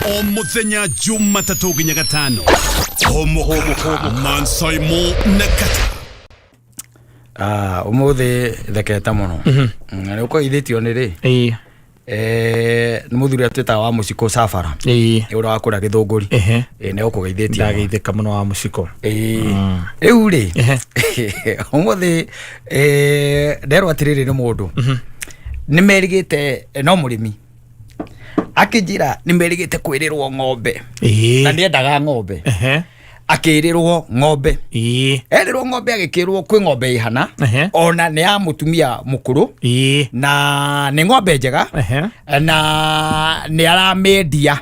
O mũthenya Jumatatũ nginya Gatano. Hũmũka Mansaimo na Kata. Ah, ũmũthĩ thekete mũno. Na nĩ ũkũgeithĩtio nĩ rĩ? Ĩĩ. Eh, nĩ mũthuri ũrĩa twĩtaga wa mũcikũ Safara. Ĩĩ. Nĩ ũrĩa wa kũrĩa Gĩthũngũri. Ehe. Ĩĩ, nĩ ũkũgeithĩtio. Ndageithĩka mũno wa mũciko. Ĩĩ. Rĩu rĩ, Ehe. ũmũthĩ eh, nderwo atĩrĩrĩ nĩ mũndũ. Nĩ merĩgĩte no mũrĩmi. Akĩnjĩra nĩ merĩgĩte kwĩrĩrwo ng'ombe. Ĩĩ. Na nĩendaga ng'ombe. Ehe. Akĩrĩrwo ng'ombe. Ĩĩ. Erĩrwo ng'ombe agĩkĩrwo kwĩ ng'ombe ĩhana. Ehe. Ona nĩ ya mũtumia mũkũrũ. Ĩĩ. Na nĩ ng'ombe njega. Ehe. Na nĩ aramĩendia.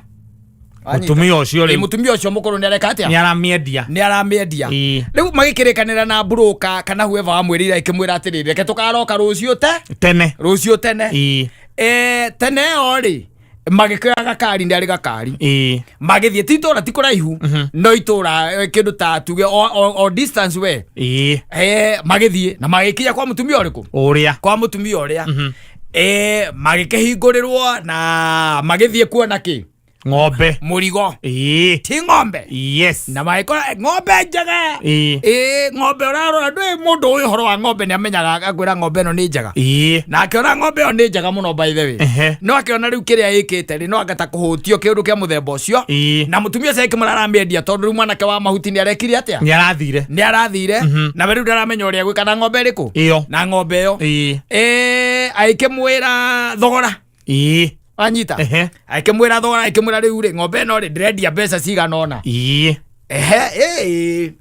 Mũtumia ũcio Ĩ, rĩu mũtumia ũcio mũkũrũ nĩ areka atĩa? nĩ aramĩendia. Nĩ aramĩendia. Ĩĩ. Rĩu magĩkĩrĩkanĩra na broker kana whoever wamwĩrĩire akĩmwĩra atĩrĩrĩ, reke tũkaroka rũciũ te Tene. rũciũ tene. Ĩĩ. Eh, tene ĩyo rĩ magĩkĩoya gakari, nĩ arĩ gakari. Ĩĩ. Magĩthiĩ, ti itũra ti kũraihu, no itũra kĩndũ ta tuge o distance we. Ĩĩ. Eh, magĩthiĩ na magĩkinya kwa mũtumia ũrĩkũ? Ũrĩa. Kwa mũtumia ũrĩa. Eh, magĩkĩhingũrĩrwo na magĩthiĩ kuona kĩ? Ng'ombe. Mũrigo. Ĩĩ. Ti ng'ombe. Yes. Na magĩkora ng'ombe njega. Ĩĩ. Ĩĩ, ng'ombe ũrarora ndũĩ mũndũ ũĩ ũhoro wa ng'ombe nĩ amenyaga akwĩra ng'ombe ĩno nĩ njega. Ĩĩ. Na akĩona ng'ombe ĩyo nĩ njega mũno by the way. Ehe. No akĩona rĩu kĩrĩa ĩkĩte rĩ, no angata kũhũtio kĩũndũ kĩa mũthemba ũcio. Ĩĩ. Na mũtumia ũcio akĩmwĩra aramĩendia tondũ rĩu mwanake wa mahuti nĩ arekire atĩa? Nĩ arathire. Nĩ arathire. Na we rĩu ndaramenya ũrĩa gwĩka na ng'ombe ĩrĩkũ? Ĩyo. Na ng'ombe ĩyo. Ĩĩ. Eh, agĩkĩmwĩra thogora. Ĩĩ. Wanyita? Ehe. Akĩmwĩra thogora, akĩmwĩra rĩu rĩ, ng'ombe ĩno rĩ, ndĩrendia mbeca cigana ũna. Ĩĩ. Ehe, ĩĩ.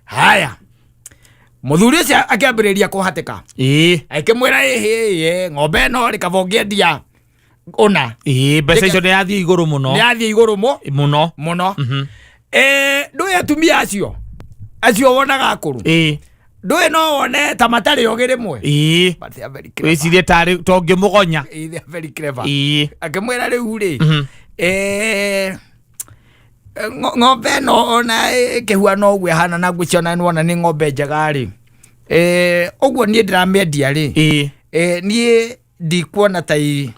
Haya. Mũthuri ũcio akĩambĩrĩria kũhatĩka. Ĩĩ. Akĩmwĩra ĩhĩ, ĩĩ, ng'ombe ĩno rĩ, kaba ũngĩendia ũna. Ĩĩ, mbeca icio nĩ yathiĩ igũrũ mũno. Nĩ yathiĩ igũrũ mũ. Mũno. Mũno. Eh, ndũĩ atumia acio wonaga akũrũ. Ĩĩ. Ndũĩ no wone ta matarĩ ogĩ rĩmwe. Ĩĩ. But they are very clever. Wĩcirie tarĩ tongĩmũgonya. Ĩĩ, they are very clever. Ĩĩ. Akĩmwĩra rĩu rĩ, eh, ng'ombe ĩno ona ĩkĩhuana ũguo ĩhana na ngwĩciona nĩwona nĩ ng'ombe njega rĩ, eh, ũguo niĩ ndĩramĩendia rĩ, Ĩĩ. eh, niĩ ndikuona ta i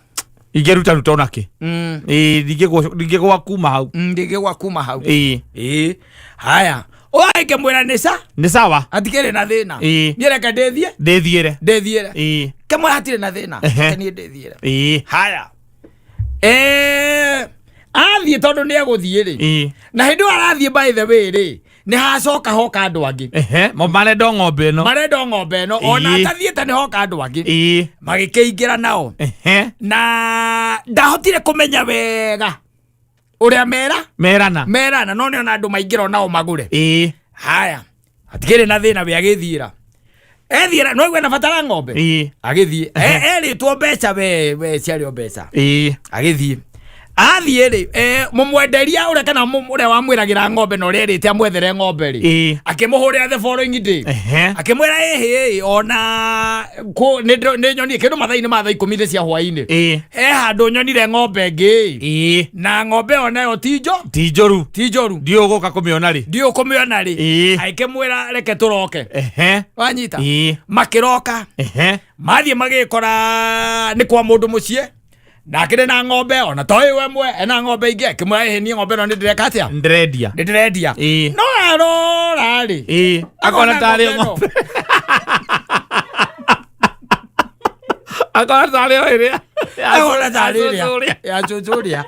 Ingĩruta ruta onakĩ. Ĩĩ, ndingĩgwa kuma hau. Ndingĩgwa kuma hau. Ĩĩ. Ĩĩ. Haya, ũgakĩmwĩra nĩ sa Nĩ sawa. Hatikĩrĩ na thĩna. Ĩĩ. Niĩ reke ndĩthiĩ. Ndĩthiĩre. Ndĩthiĩre. Ĩĩ. Kĩmwĩra hatirĩ na thĩna. Ehe. Reke niĩ ndĩthiĩre. Ĩĩ. Haya. Eh, athiĩ tondũ nĩ egũthiĩ rĩ. Ĩĩ. Na hĩndĩ ĩyo arathiĩ by the way rĩ, nĩ hacoka hoka andũ angĩ. Ehe, mo marenda o ng'ombe ĩno. Marenda o ng'ombe ĩno. Ona Ĩĩ. atathiĩte nĩ hoka andũ angĩ. Ĩĩ. Magĩkĩingĩra nao. Ehe. Na ndahotire kũmenya wega ũrĩa mera Merana. Merana, no nĩ ona andũ maingĩra onao magũre. Ĩĩ. Haya, hatikĩrĩ na thĩna, we agĩthiĩra ethiĩra no igwe na bata wa ng'ombe. Ĩĩ. Agĩthiĩ erĩtwo mbeca, we ciarĩ o mbeca. Ĩĩ. Agĩthiĩ, athiĩ rĩ, mũmwenderia ũrĩa kana ũrĩa wamwĩragĩra ng'ombe na ũrĩa erĩte amwethere ng'ombe rĩ, Ĩĩ. akĩmũhũrĩra the following day. Ehe. Akĩmwĩra ĩhĩ, ona nĩ nyonire kĩndũ mathaa-inĩ ma thaa 10 cia hwaĩ-inĩ. Ĩĩ. He handũ nyonire ng'ombe ĩngĩ. Ĩĩ. Na ng'ombe ĩyo nayo ti njo Ti njũru. Ti njũru. Ndiũĩ ũgũka kũmĩona rĩ. Ndiũĩ ũkũmĩona rĩ. Ĩĩ. Agĩkĩmwĩra reke tũroke. Ehe. Wanyita? Ĩĩ. Makĩroka. Ehe. Mathiĩ magĩkora nĩ kwa mũndũ mũciĩ na akĩrĩ na ng'ombe ona to ĩyo ĩmwe, ena ng'ombe ingĩ. Akĩmwĩra ĩhĩ, niĩ ng'ombe ĩno nĩ ndĩreka atĩa? Ndĩrendia. Nĩ ndĩrendia. Ĩĩ. No arora rĩ, Ĩĩ. Akona tarĩ o ng'ombe. Akona tarĩ o ĩrĩa. Akona tarĩ ĩrĩa ya cũcũ ũrĩa.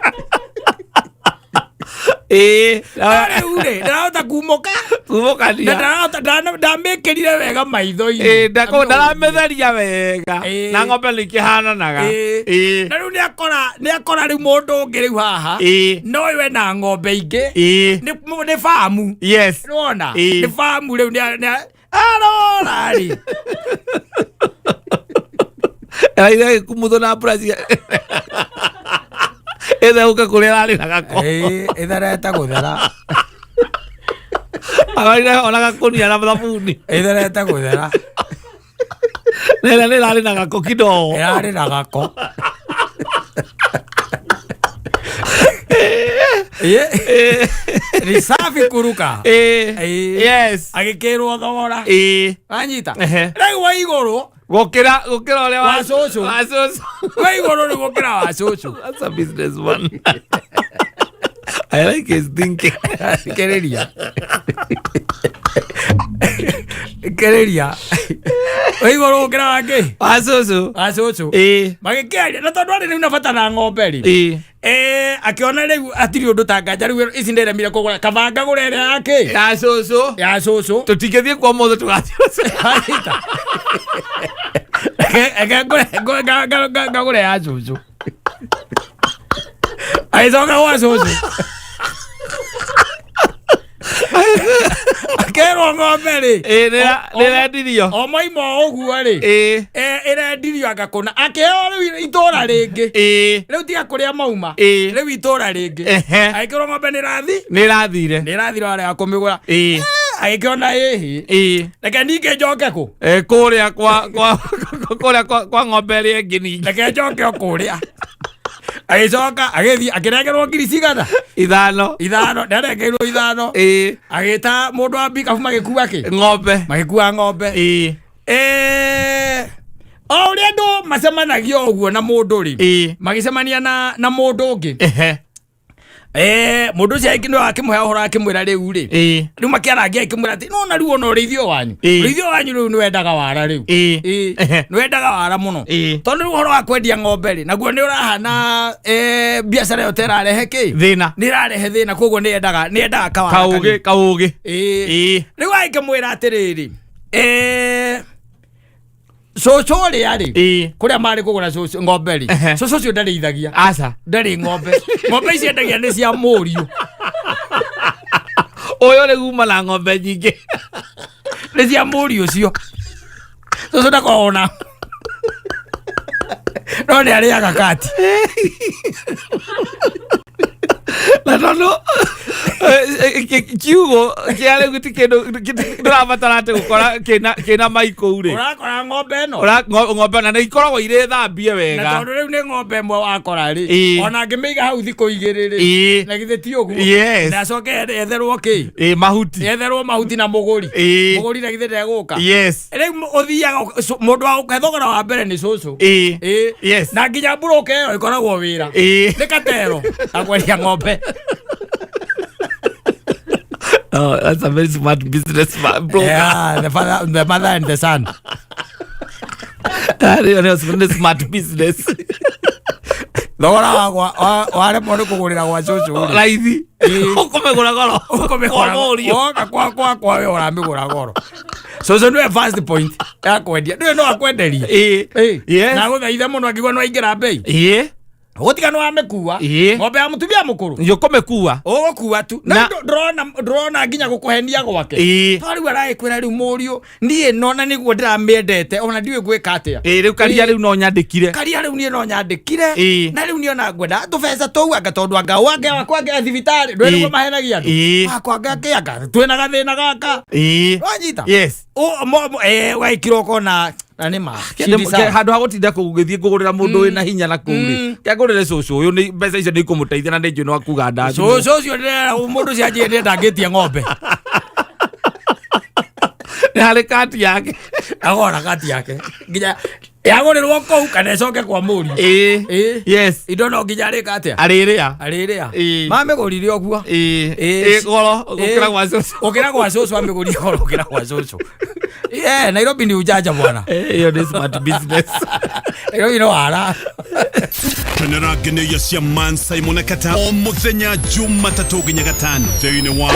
Ĩĩ. No rĩu rĩ, ndarahota kumũka. Kumũkania. Na ndarahota ndamĩkĩrire wega maitho-inĩ. Ĩĩ, ndarametheria wega. Ĩĩ. Na ng'ombe nĩ ikĩhananaga. Ĩĩ. Ĩĩ. Na rĩu nĩ akora rĩu mũndũ ũngĩ rĩu haha. Ĩĩ. No we na ng'ombe ingĩ. Ĩĩ. Nĩ famu. Yes. Nĩwona? Ĩĩ. Nĩ famu rĩu nĩ arora rĩ. Araire gĩkumutho na mbura cia ĩtheũke kũrĩa ĩrarĩ na gako. Ĩĩ, ĩtherete gũthera. Araire ona gakũnia na thabuni. Ĩtherete gũthera. Na ĩrĩa nĩ ĩrarĩ na gako kidogo. Ĩrarĩ na gako. Ĩĩ. Risafi kuruka. Ĩĩ. Ĩĩ. Yes. Agĩkĩrwo thogora. Ĩĩ. Wanyita? Ehe. Rĩu wa igũrũ Gũkĩra ũrĩa wa cũcũ. Wa cũcũ. Wa igũrũ rĩu gũkĩra wa cũcũ. That's a business one. I like his thinking. Thikĩrĩria, thikĩrĩria, ũigua rũngĩra wangĩ. Wa cũcũ. Wa cũcũ. Magĩkĩaria na tondũ arĩ rĩu na bata na ng'ombe rĩ, akĩona rĩu atirĩ ũndũ ta nganja rĩu ici ndĩremire kũgũra, kaba ngagũra ĩrĩa yake. Ya cũcũ. Ya cũcũ. Tũtingĩthiĩ kwa mũthĩ, tũgathiĩ. Anyita. Reke ngagũre ya cũcũ. Agĩcoka gwa cũcũ, akerwo ng'ombe rĩ, Nĩrendirio. O moima o ũguo rĩ, ĩrendirio anga kũna. Akĩheo rĩu itũra rĩngĩ. Rĩu tiga kũrĩa mauma. Rĩu itũra rĩngĩ. Agĩkĩrwo ng'ombe nĩ rathi. Nĩrathire. Nĩ ĩrathira, arĩa kũmĩgũra. Agĩkĩona ĩhĩ, reke ningĩ njoke kũ. Kũrĩa kwa kũrĩa kwa ng'ombe ĩrĩa ĩngĩ ningĩ. Reke njoke o kũrĩa. Agĩcoka agĩthiĩ, akĩrengerwo ngiri cigana? 5. 5, nĩarengeirwo 5. Agĩta mũndũ wa mbikabu, magĩkua kĩ? Ng'ombe. Magĩkua ng'ombe. O ũrĩa andũ macemanagia ũguo na mũndũ rĩ, magĩcemania na mũndũ ũngĩ. Mũndũ ũcio nĩwe akĩmũhe ũhoro, akĩmwĩra rĩu rĩ, rĩu makĩarangia, akĩmwĩra atĩ nona rĩu ona ũrĩithio wanyu, ũrĩithio wanyu rĩu nĩwendaga wara rĩu. Nĩwendaga wara mũno, tondũ rĩu ũhoro wa kwendia ng'ombe rĩ, naguo nĩ ũrahana biacara ĩyo ta ĩrarehe kĩ? Thĩna. Nĩ ĩrarehe thĩna, koguo nĩ yendaga kawara kaũgĩ kanini. Kaũgĩ. Rĩu agĩkĩmwĩra atĩrĩrĩ, cũcũ ũrĩa rĩ, kũrĩa marĩ kũgũra cũcũ ng'ombe rĩ, cũcũ ũcio ndarĩithagia. Aca. Ndarĩ ng'ombe. Ng'ombe ici endagia nĩ cia mũriũ. Ũyũ rĩu uma na ng'ombe nyingĩ. Nĩ cia mũriũ ũcio. Cũcũ ndakoragwo na, no nĩ arĩaga kati. Na tondũ kiugo kĩa rĩu ti kĩndũ ndũrabatara atĩ gũkora kĩna mai kũu rĩ. Ũrakora ng'ombe ĩno. Ng'ombe na nĩ ikoragwo irĩ thambie Na wega. Tondũ rĩu nĩ ng'ombe ĩmwe wakora rĩ, ona angĩmĩiga hau thikũ 2 rĩ, na githĩ ti ũguo? Yes. Na acoke etherwo kĩ? Mahuti. Etherwo mahuti na mũgũri. Mũgũri na githĩ ndegũka? Yes. Rĩu ũthiaga mũndũ wa gũkũhe thogora wa mbere nĩ cũcũ. Na nginya mburũka ĩyo ĩkoragwo wĩra. Nĩ katero akwendia ng'ombe. Oh, that's a very smart business man, broker. Yeah, the father, the mother and the son. That is a very smart business. Thogora wakwa waremwo nĩ kũgũrĩra gwa cũcũ rĩ, Raithi. Ũkũmĩgũra goro. Ũkũmĩgũra. Kwa mũriũ. Woka kwa we ũramĩgũra goro. Cũcũ nĩwe first point ya kwendia, nĩwe no akwenderie. Na gũthaitha mũno angĩgua no aingĩra mbei. Gũtiga nĩ wamĩkua. Ng'ombe ya mũtumia mũkũrũ. Ũkũmĩkua. Ũgũkua tu na ndũrona nginya gũkũhenia gwake. To rĩu aragĩkwĩra rĩu mũriũ, niĩ nona nĩguo ndĩramĩendete, ona ndiũĩ gwĩka atĩa. Rĩu karia rĩu no nyandĩkire. Karia rĩu niĩ no nyandĩkire. Na rĩu niĩ ona ngwenda tũbeca tũu, anga tondũ anga wange wakwa anga thibitarĩ ndũĩ nĩguo mahenagia andũ. Wakwa anga kĩanga twĩna gathĩna gaka. Wanyita? Yes. Ũgagĩkira ũkona na nĩ ma. Handũ ha gũtinda kũgĩthiĩ kũgũrĩra mũndũ wĩna hinya na kũu rĩ, kĩangũrĩre cũcũ ũyũ, nĩ mbeca icio nĩ ikũmũteithia na nĩ njũĩ no akuga ndathimwo. Cũcũ ũcio ndĩrera mũndũ ũcio anjĩrire ndangĩtie ng'ombe. Nĩ harĩ kati yake. Agora kati yake nginya yagũrĩrwo kũu kana ĩcoke kwa mũriũ. Indo no nginya arĩka atĩa? Arĩrĩa. Arĩrĩa. Mamĩgũrire ũguo. Ĩ goro gũkĩra gwa cũcũ. Ũkĩra gwa cũcũ, amĩgũrire goro ũkĩra gwa cũcũ. Yeah, Nairobi ni ujanja bwana. Ĩyo nĩ smart business. Nairobi no wara. Kenera ngeneia cia Man Simon Kata o muthenya Jumatatũ nginya Gatano thĩinĩ wa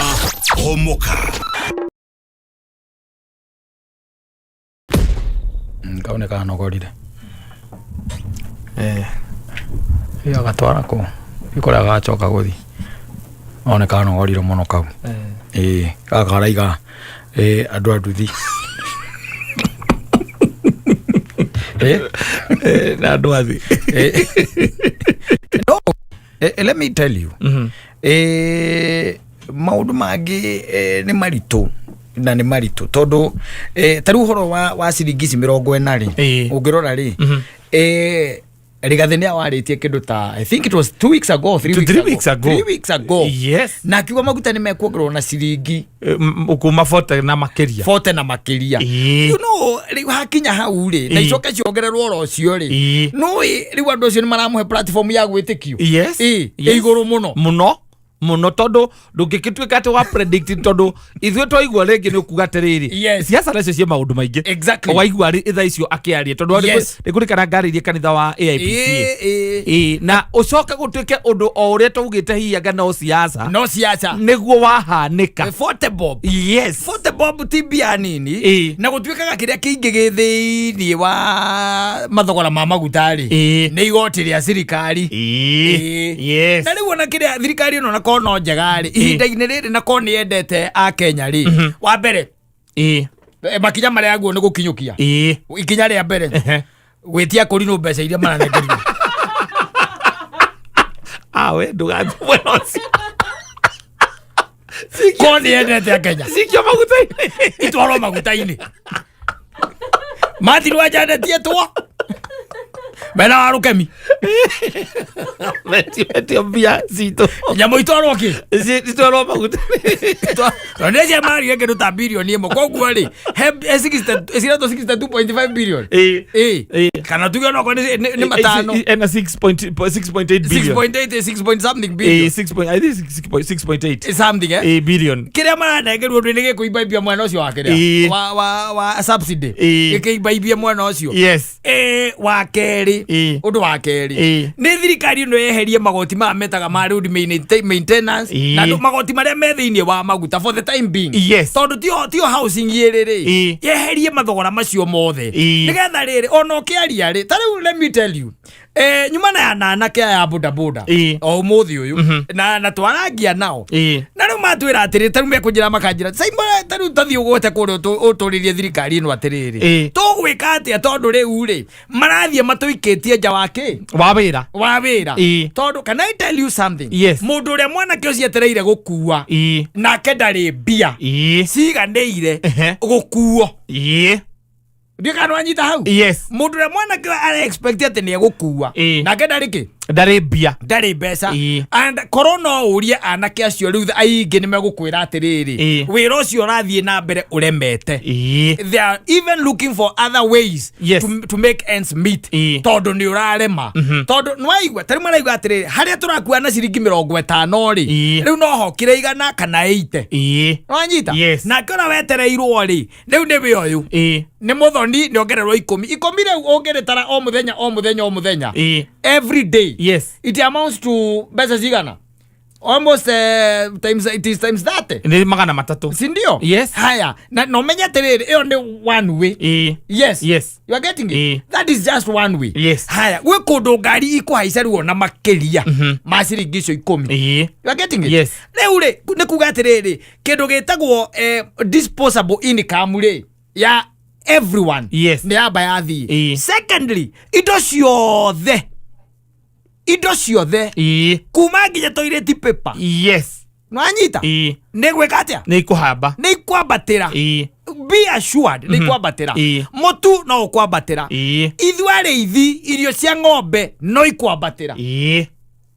Homoka. Kau nĩ kanogorire. Ĩyo agatwara kũ kũrĩa gacoka gũthi no nĩ kanogorire mũno kau. Ĩĩ, gaka karaiga andũ a nduthi. Na andũ athi. No, let me tell you, maũndũ mangĩ nĩ maritũ na nĩ maritũ tondũ ta rĩu ũhoro wa ciringi ici 40 rĩ, ũngĩrora rĩ, Rigathĩ nĩ awarĩtie kĩndũ ta, I think it was 2 weeks ago, 3 weeks 3 ago. Weeks ago. 3 weeks ago. Na akiuga maguta nĩ mekuongererwo na ciringi Kuma 40 na makĩria. 40 na makĩria. Rĩu hakinya hau rĩ, na icoke ciongererwo oro ũcio rĩ, nũĩ rĩu andũ acio nĩ maramũhe platform ya gwĩtĩkio. Ĩ igũrũ mũno. Mũno. Muno, tondu ndũngĩgĩtuĩka atĩ wa predict, tondu ithuĩ twaigua rĩngĩ nĩ ũkuga atĩrĩrĩ, siasa nacio ciĩ maũndũ maingĩ. Waigua thaa icio akĩaria, tondũ nĩngũririkana ngarĩirie kanitha wa AIPCA. Ĩĩ, na ũcoke gũtuĩke ũndũ o ũrĩa twaugĩte hihi anga no siasa No siasa. Nĩguo wahanĩka. 40 bob. 40 bob ti mbia nini. Na gũtuĩkaga kĩrĩa kĩingĩ gĩ thĩiniĩ wa mathogora ma maguta rĩ, nĩ igoti rĩa thirikari. Na rĩu ona kĩrĩa thirikari ĩno na korwo no njega rĩ, ihinda-inĩ rĩrĩ, na korwo nĩ yendete akenya rĩ, wa mbere, makinya marĩa aguo nĩ gũkinyũkia ikinya rĩa mbere, gwĩtia kũrinũ mbeca iria maranengerio. Ah, we ndũgathiĩ mwena ũcio. Korwo nĩ yendete akenya, cikio maguta-inĩ. Itwarwo maguta-inĩ matirwa njanetietwo mena wa rũkemi. Metio mbia citũ. Nyamũ itwarwo kĩ? Citwarwo maguta. Tondũ nĩ ciamarire kĩndũ ta 1 billion, koguo rĩ he ciretwo 62.5 billion. Kana tuge onokorwo nĩ matano. Ena 6.8 billion. 6.8, 6 point something billion. 6 point, I think 6.8. Something. Billion. Kĩrĩa maranengerwo ndũ nĩ gĩkũimbaibia mwena ũcio wa kĩrĩa wa subsidy, gĩkĩimbaibia mwena ũcio. Wa kerĩ, ũndũ wa kerĩ, nĩ thirikari ĩno yeherie magoti maya metaga ma road maintenance na magoti marĩa me thĩinĩ wa maguta for the time being, tondũ tio housing ĩrĩ rĩ, yeherie mathogora macio mothe, nĩgetha rĩrĩ ona ũkĩaria rĩ, ta rĩu let me tell you, nyuma na ya anake aya ya bodaboda o ũmũthĩ ũyũ na twarangia nao, na rĩu matwĩra atĩrĩ, ta rĩu mekũnjĩra makanjĩra, "Saimba, ta rĩu tathiĩ ũgwete kũrĩa ũtũrĩrie thirikari ĩno atĩrĩrĩ, tũgwĩka atĩa? Tondũ rĩu rĩ marathiĩ matũikĩtie nja wa kĩ?" Wa wĩra. Wa wĩra. Tondũ can I tell you something? Yes. Mũndũ ũrĩa mwanake ũcio etereire gũkua, nake ndarĩ mbia ciganĩire gũkuo. Ndiũ kana wanyita hau? Yes. Mũndũ ũrĩa mwanake ara expect atĩ nĩ egũkua, nake ndarĩ kĩ? Ndarĩ mbia. Ndarĩ mbeca. And korwo no ũrie anake acio rĩu, aingĩ nĩ megũkwĩra atĩrĩrĩ, wĩra ũcio ũrathiĩ na mbere ũremete. They are even looking for other ways to make ends meet, tondũ nĩ ũrarema, tondũ nĩwaigua tarĩu maraigua atĩrĩrĩ, harĩa tũrakua na ciringi 50 rĩ, rĩu no hokire 100 kana 80. Wanyita? Yes. Nake ũrĩa wetereirwo rĩ, rĩu nĩwe ũyũ nĩ mũthoni, nĩ ongererwo ikũmi ikũmi. Rĩu ũngĩrĩtara o mũthenya, o mũthenya, o mũthenya, every day, it amounts to mbeca cigana? Almost times, it is times 30. Nĩ 300. Si ndio? Yes. Haya, na ũmenye atĩrĩrĩ, ĩyo nĩ one way. Yes. You are getting it? That is just one way. Haya, gwĩ kũndũ ngari ikũhaica rĩu ona makĩria ma ciringi icio 10. You are getting it? Yes. Rĩu rĩ, nĩ kuga atĩrĩrĩ, kĩndũ gĩtagwo disposable income rĩ, ya everyone, nĩ yamba yathiĩ. Secondly, indo ciothe kuma nginya toilet paper, nwanyita? Nĩ gwĩka atĩa? Nĩ ikũhamba. Nĩ ikwambatĩra. Be assured nĩ ikwambatĩra. Mũtu no ũkwambatĩra. Ithuĩ arĩithi, irio cia ng'ombe no ikwambatĩra.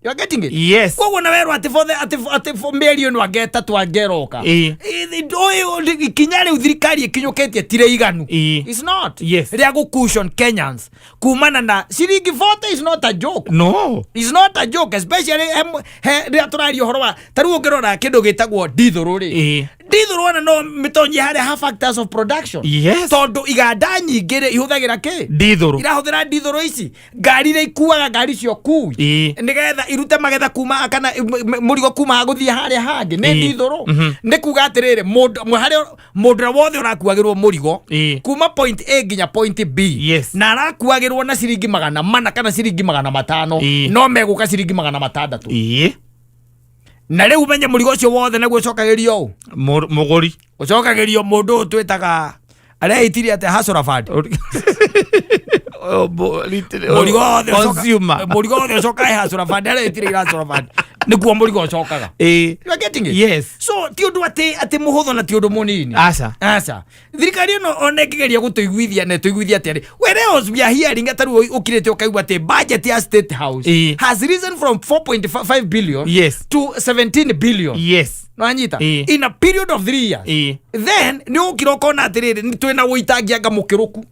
You are getting it? Yes. Koguo na werwo atĩ for the atĩ for mĩeri ĩno anga ĩtatũ angeroka, ikinya rĩu thirikari ĩkinyũkĩtie ti rĩiganu. It's not rĩa gũ cushion Kenyans kumana na ciringi 40. Is not a joke. No. Is not a joke, especially he rĩrĩa tũraria ũhoro wa ta rĩu ũngĩrora kĩndũ gĩtagwo ndithũrũ rĩ, ndithũrũ ona no mĩtonyie harĩa ha factors of production, tondũ iganda nyingĩ rĩ ihũthagĩra kĩ? Ndithũrũ. Irahũthĩra ndithũrũ. Ici ngari iria ikuaga ngari cio kui nĩgetha irute magetha kuma kana mũrigo kuma gũthiĩ harĩa hangĩ nĩ ndithũrũ. Nĩ kuga atĩrĩrĩ, mũndũ harĩa mũndũ ũrĩa wothe ũrakuagĩrwo mũrigo kuma point A nginya point B, na arakuagĩrwo na ciringi 400 kana ciringi 500, no megũka ciringi 600. Na rĩu ũmenye mũrigo ũcio wothe naguo ũcokagĩrio ũ? Mũgũri. Ũcokagĩrio mũndũ ũyũ twĩtaga areitirie atĩa, hustler fund. Mũrigo wothe Consumer. Mũrigo wothe ũcokaga hustler fund, areitire hustler fund, nĩkuo mũrigo ũcokaga. You are getting it? Yes. So ti ũndũ atĩ mũhũthũ na ti ũndũ mũnini. Aca. Aca, thirikari ĩno ona ĩngĩgeria gũtũiguithia na ĩtũiguithia atĩa rĩ, whereas we are hearing ta rĩu ũkirĩte ũkaigua atĩ budget ya State House has risen from 4.5 billion to 17 billion. Nwanyita? Ĩĩ. In a period of 3 years. Then nĩ ũkira ũkona atĩrĩrĩ, nĩ twĩna wũitangia mũkĩrũku.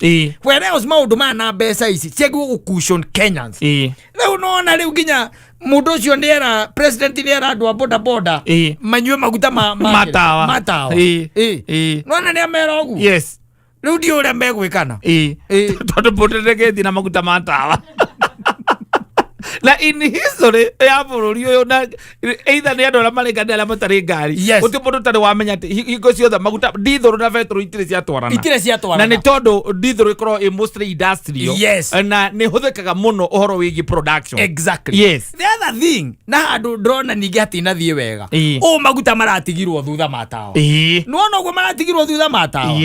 Whereas maũndũ maya na mbeca ici ciagĩrĩirwo gũ-cushion Kenyans. Rĩu nona rĩu nginya mũndũ ũcio nĩera, president nĩera andũ a boda boda manyue maguta ma Matawa. Matawa. Nona nĩ amera ũguo. Rĩu ndiũ ũrĩa megwĩkana. Tondũ mũndũ ndegĩthiĩ na maguta ma tawa na in history ya bũrũri ũyũ, na either nĩ andũ arĩa marĩ ngari na arĩa matarĩ ngari, gũtirĩ mũndũ ũtarĩ wamenya atĩ hingo ciothe maguta, ndithũrũ na betũrũ itirĩ ciatwarana. Itirĩ ciatwarana. Na nĩ tondũ ndithũrũ ĩkoragwo ĩ mostly industrial na nĩ hũthĩkaga mũno ũhoro wĩgiĩ production. The other thing, na handũ ndĩrona ningĩ hatinathiĩ wega, ũũ maguta maratigirwo thutha ma tawa. Nĩwona ũguo maratigirwo thutha ma tawa?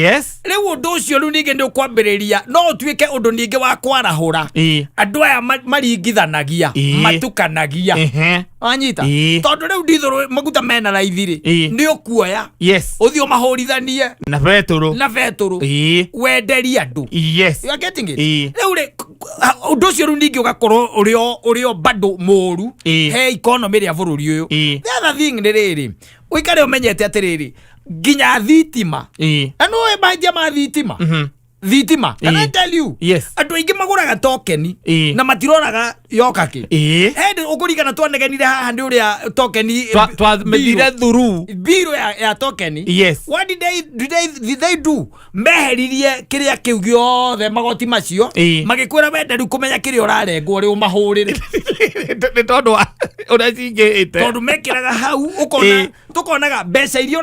Rĩu ũndũ ũcio rĩu ningĩ nĩ ũkwambĩrĩria, no ũtuĩke ũndũ ningĩ wa kwarahũra andũ aya maringithanagia, matukanagia. Wanyita? Tondũ rĩu ndithũrũ maguta mena raithi rĩ, nĩ ũkuoya ũthiĩ ũmahũrithanie na betũrũ. Na betũrũ wenderie andũ. You are getting it? Rĩu rĩ, ũndũ ũcio rĩu ningĩ ũgakorwo ũrĩ o bado mũru he economy rĩa bũrũri ũyũ. The other thing nĩ rĩrĩ, ũikare ũmenyete atĩrĩrĩ, nginya thitima, na nĩũĩ mahĩtia ma thitima. Thitima, can I tell you? Yes. Andũ aingĩ magũraga tokeni na matiroraga yoka kĩ. Hĩndĩ ũkũringana twanegenire haha nĩ ũrĩa tokeni Twamĩthire thuru. Biro ya tokeni. What did they do? Meheririe kĩrĩa kĩu gĩothe, magoti macio, magĩkwĩra wenda rĩu kũmenya kĩrĩa ũrarengwo rĩ, ũmahũrĩre. Nĩ tondũ wa ũrĩa cingĩhĩte. Tondũ mekĩraga hau ũkona tũkonaga mbeca iria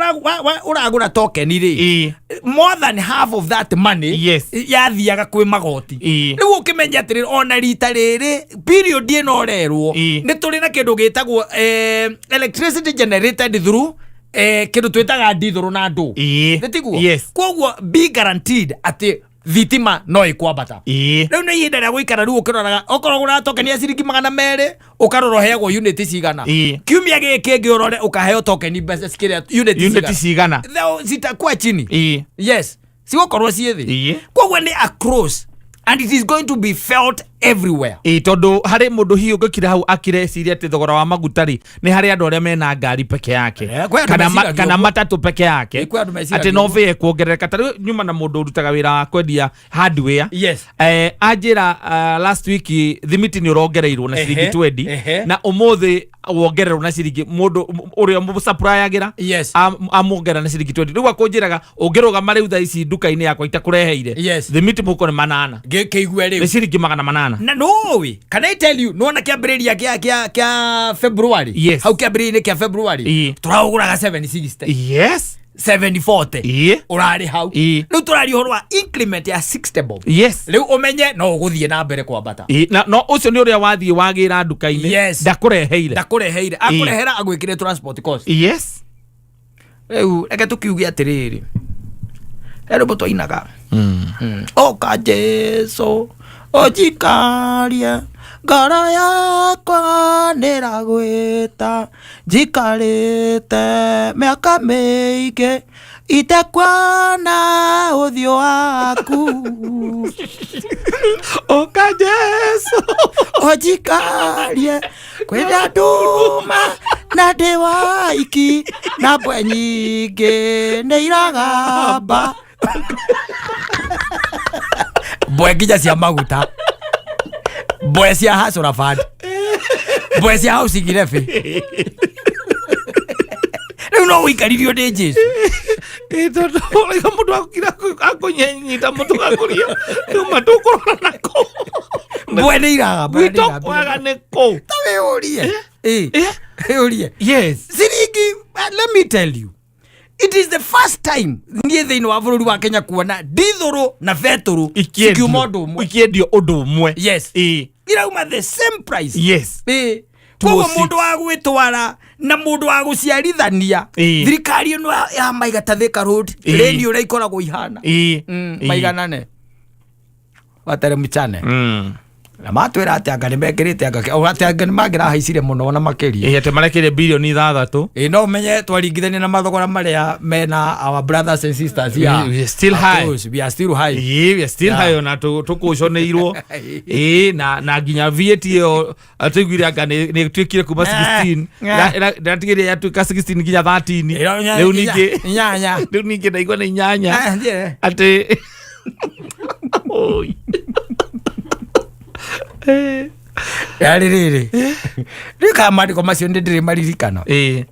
ũragũra tokeni rĩ, more than half of that money yathiaga kwĩ magoti. Rĩu ũkĩmenya atĩrĩrĩ, ona rita rĩrĩ, period ĩno ũrerwo, nĩ tũrĩ na kĩndũ gĩtagwo electricity generated through kĩndũ twĩtaga ndithũrũ na ndũ. Nĩ tiguo? Yes. Koguo be guaranteed atĩ thitima no ĩkwambata. Rĩu nĩ ihinda rĩa gũikara rĩu ũkĩroraga, okorwo ũgũraga tokeni ya ciringi 200, ũkarora ũheagwo unit cigana. Kiumia gĩkĩ kĩngĩ ũrore ũkaheo tokeni mbeca cikĩrĩa unit unit cigana. Cigana. Zitakuwa chini. Yes, cigũkorwo ciĩ thĩ. Koguo nĩ across and it is going to be felt everywhere. Ĩĩ, tondũ harĩ mũndũ hihi ũngĩkira hau akireciria atĩ thogora wa maguta rĩ, nĩ harĩ andũ arĩa mena ngari peke yake, Kwĩ andũ kana, meciragia kana ũguo. matatũ peke yake, Kwĩ andũ meciragia atĩ no ũguo. bĩe kuongerereka. Ta rĩu nyuma na mũndũ ũrutaga wĩra wa kwendia hardware, anjĩra last week thimiti nĩ ũrongereirwo na ciringi 20, na ũmũthĩ wongererwo na ciringi, mũndũ ũrĩa mũsuppliagĩra amuongerera na ciringi 20. Rĩu akũnjĩraga ũngĩrũgama rĩu thaa ici nduka-inĩ yakwa itakũreheire thimiti mũhuko nĩ 800. Kĩigue Nĩ rĩu. Ciringi 800. Na nũĩ, can I tell you, nĩwona kĩambĩrĩria kĩa February, hau kĩambĩrĩria-inĩ kĩa February, tũraũgũraga 760, 740, ũrarĩ hau. Rĩu tũraria ũhoro wa increment ya 60 bob. Rĩu ũmenye no ũgũthiĩ na mbere kwambata. Na no ũcio nĩ ũrĩa wathiĩ wagĩra nduka-inĩ, ndakũreheire. Ndakũreheire, akũrehera agwĩkĩre transport cost. Rĩu reke tũkiuge atĩrĩrĩ, he rwĩmbo twainaga, oka Jesu ũnjikarie, ngoro yakwa nĩragwĩta, njikarĩte mĩaka mĩingĩ itekuona ũthiũ waku. Oka Jesu. Ũnjikarie, kwĩna nduma na ndĩ waiki na mbwe nyingĩ nĩ iragamba, mbwe nginya cia maguta, mbwe cia Hustler Fund, mbwe cia housing levy. Rĩu no ũikaririo nĩ Jesu. Ĩ, tondũ ũraiga mũndũ akira akũnyenyita mũtũ gakũria nĩuma tũkũrora nako. Mbwe nĩ iragamba na nĩ gwitũ iragamba. kwaga nĩ kũ? Ta wĩyũrie. Wĩyũrie. Ciringi, let me tell you, it is the first time niĩ thĩinĩ wa bũrũri wa Kenya kuona ndithũrũ na betũrũ cikiuma ũndũ ũmwe. Ikiendio ũndũ ũmwe. Irauma the same price. Koguo 206. Mũndũ wa gwĩtwara na mũndũ wa gũciarithania, thirikari ĩno ya maiga ta Thika Road, rĩni ũrĩa ikoragwo ihana. Maiganane watere mchane. Na matwĩra atĩ anga nĩ mekĩrĩte anga atĩ anga nĩ mangĩrahaicire mũno na makĩria. Ĩ atĩ marekĩre bilioni 6. Ĩ no ũmenye twaringithania na mathogora marĩa mena our brothers and sisters here. We are still high. Course, we are still high. Ĩ we are still Yeah. high ona tũkũconeirwo. Ĩ na nginya VAT ĩyo tũiguire anga nĩ ĩtuĩkire kuma 16 ndĩratigĩrire yatuĩka 16 nginya 13. Rĩu ningĩ inyanya. Rĩu ningĩ ndaigua nĩ 8. Ah, ndiĩ. Atĩ Oi. Yarĩ rĩrĩ rĩu kana maandĩko macio nĩ ndĩrĩ maririkana. Ĩ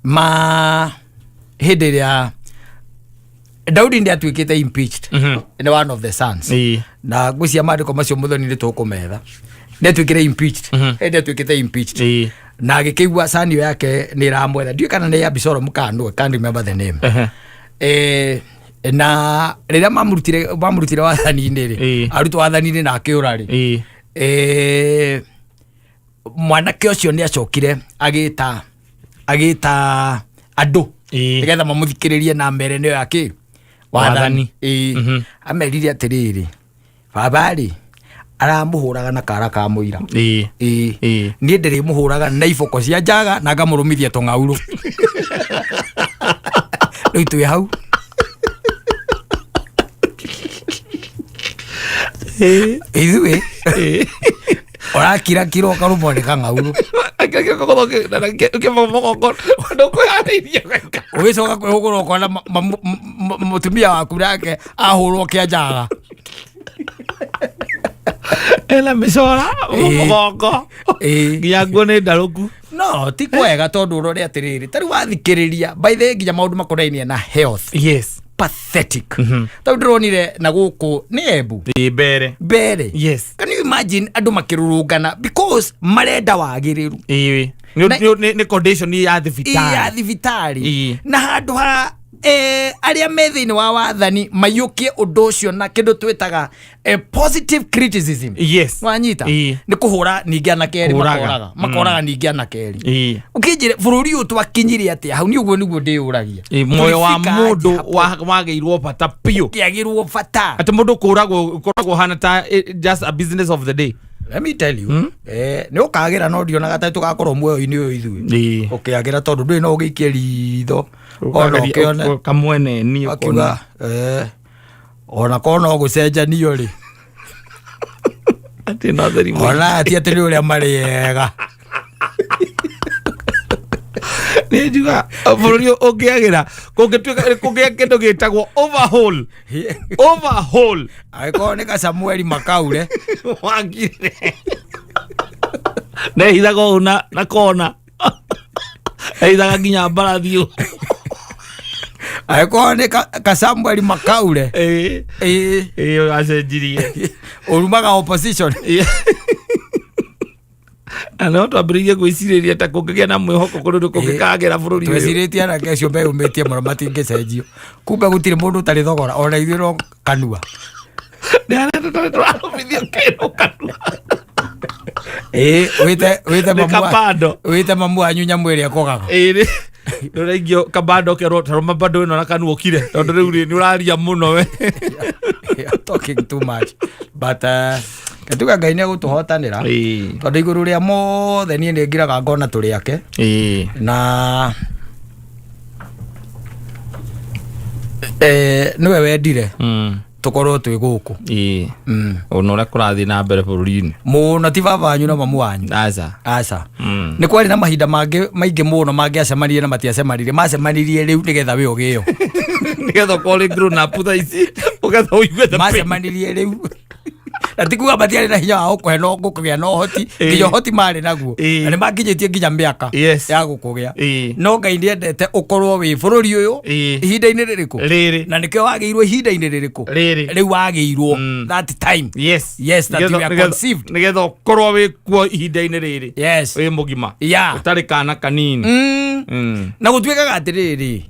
Ma hĩndĩ ĩrĩa Daudi nĩ atuĩkĩte impeached nĩ one of the sons. Ĩ Na ngwĩciria maandĩko macio mũthoni nĩ tũkũmetha. Nĩ atuĩkire impeached. Hĩndĩ atuĩkĩte impeached Ĩ na agĩkĩigua sani ĩyo yake nĩ ĩramwetha, ndiũĩ kana nĩ Abisalomu kana nũ, I can't remember the name. Na rĩrĩa mamũrutire wathani-inĩ rĩ, arutwo wathani-inĩ na akĩũra rĩ, mwanake ũcio nĩ acokire agĩta andũ nĩgetha mamũthikĩrĩrie na mere nĩyo yakĩ Wathani. Ĩ amerire atĩrĩrĩ, baba rĩ aramũhũraga na kara ka mũira. Ĩ Ĩ Ĩ. niĩ ndĩrĩmũhũraga na iboko cia njaga na ngamũrũmithia tũng'aurũ. Rĩu twĩ hau. Ithuĩ ũrakirakira ũkarũmwo nĩ kang'aurũ. Ũgĩcoka kwĩhũgũra ũkona mũtumia waku nake ahũrwo kĩa njaga. Ena mĩcora Ĩ. mũgongo Ĩ. nginya nguo nĩ ndarũku. No ti kwega tondũ ũrore atĩrĩrĩ, ta rĩu wathikĩrĩria by the way nginya maũndũ makonainie na health. Yes. Pathetic. Ta rĩu ndĩronire na gũkũ nĩ Embu. Ĩ mbere. Mbere. Yes. Can you imagine andũ makĩrũrũngana because marenda wagĩrĩru. Ĩ nĩ condition ya ya thibitarĩ. thibitarĩ. Ĩ. Na handũ ha arĩa me thĩinĩ wa wathani maiyũkie ũndũ ũcio na kĩndũ twĩtaga positive criticism. Yes. Wanyita Ĩ. nĩ kũhũra ningĩ anake erĩ. Kũraga. Makoraga ningĩ anake erĩ. Ĩ. Ũkĩnjĩre bũrũri ũyũ twakinyire atĩa hau? Nĩ ũguo nĩguo ndĩyũragia. Ĩ, muoyo wa Tũlifika aje mũndũ hapo? wagĩirwo bata biũ. Kĩagĩrwo bata. Atĩ mũndũ kũragwo kũragwo hana ta just a business of the day. Let me tell you, nĩ ũkagĩra no ndionaga ta tũgakorwo muoyo-inĩ ũyũ ithuĩ. Ĩ. Ũkĩagĩra tondũ ndũrĩ no ũgĩikie ritho ona ũkĩone kamwene ni akiuga ona korwo no gũcenjanio rĩ, atĩ no theri ona ti atĩ nĩ ũrĩa marĩ ega. Nĩ njuga bũrũri ũyũ ũngĩagĩra kũngĩtuĩka kũngĩa kĩndũ gĩtagwo overhaul, overhaul. Angĩkorwo nĩ kasamueli makaure. Wangire nehithaga ũũ na kona ehithaga nginya mbarathi ũũ. Angĩkorwo nĩ kasamueli makaure. Ĩ. Ĩ. Ĩ acenjirie. Ũrumaga opposition. Na no twambĩrĩirie gwĩcirĩria ta kũngĩgĩa na mwĩhoko kũrĩ ũndũ kũngĩkagĩra bũrũri ũyũ. Twecirĩtie anake acio meyũmĩtie mũno matingĩcenjio, kumbe gũtirĩ mũndũ ũtarĩ thogora ona ithuĩ no kanua. Nĩ harĩa tũtarĩ tũrarũmithio kĩndũ kanua. Ĩ wĩte Nĩ mamu kabando. Wĩte mamu wanyu nyamũ ĩrĩa ĩkogaga. Ĩ nĩ ũraingio kabando kerwo tarũma bando ĩno na kanua ũkire tondũ rĩu rĩ nĩ ũraria mũno we. You're talking too much but tuga Ngai nĩ egũtũhotanĩra Ĩ. tondũ igũrũ rĩa mothe niĩ nĩ ngiraga ngona tũrĩ ake. Ĩ. Na nĩwe wendire tũkorwo twĩ gũkũ. Ĩ ona ũrĩa kũrathiĩ na mbere bũrũri-inĩ. Mũno ti baba wanyu na mamu wanyu. Aca. Aca. Nĩ kwarĩ na mahinda mangĩ maingĩ mũno mangĩacemanirie na matiacemanirie, macemanirie rĩu nĩgetha we ũgĩo. Nĩgetha ũkorwo ũrĩ grown up thaa ici ũgetha ũigue the pain. Macemanirie rĩu na ti kuga matiarĩ na hinya wa gũkũhe no gũkũgĩa na ũhoti. Ĩ. Nginya ũhoti marĩ naguo. Ĩ. Na nĩ makinyĩtie nginya mĩaka Yes. ya gũkũgĩa. Ĩ. No Ngai nĩendete ũkorwo wĩ bũrũri ũyũ Ĩ. ihinda-inĩ rĩrĩkũ Rĩrĩ. na nĩkĩo wagĩirwo ihinda-inĩ rĩrĩkũ. Rĩrĩ. Rĩu wagĩirwo that time. Yes. Yes, that you are conceived. Nĩgetha ũkorwo wĩ kuo ihinda-inĩ rĩrĩ. Yes. Wĩ mũgima. Yeah. Ũtarĩ kana kanini. Na gũtuĩkaga atĩrĩrĩ,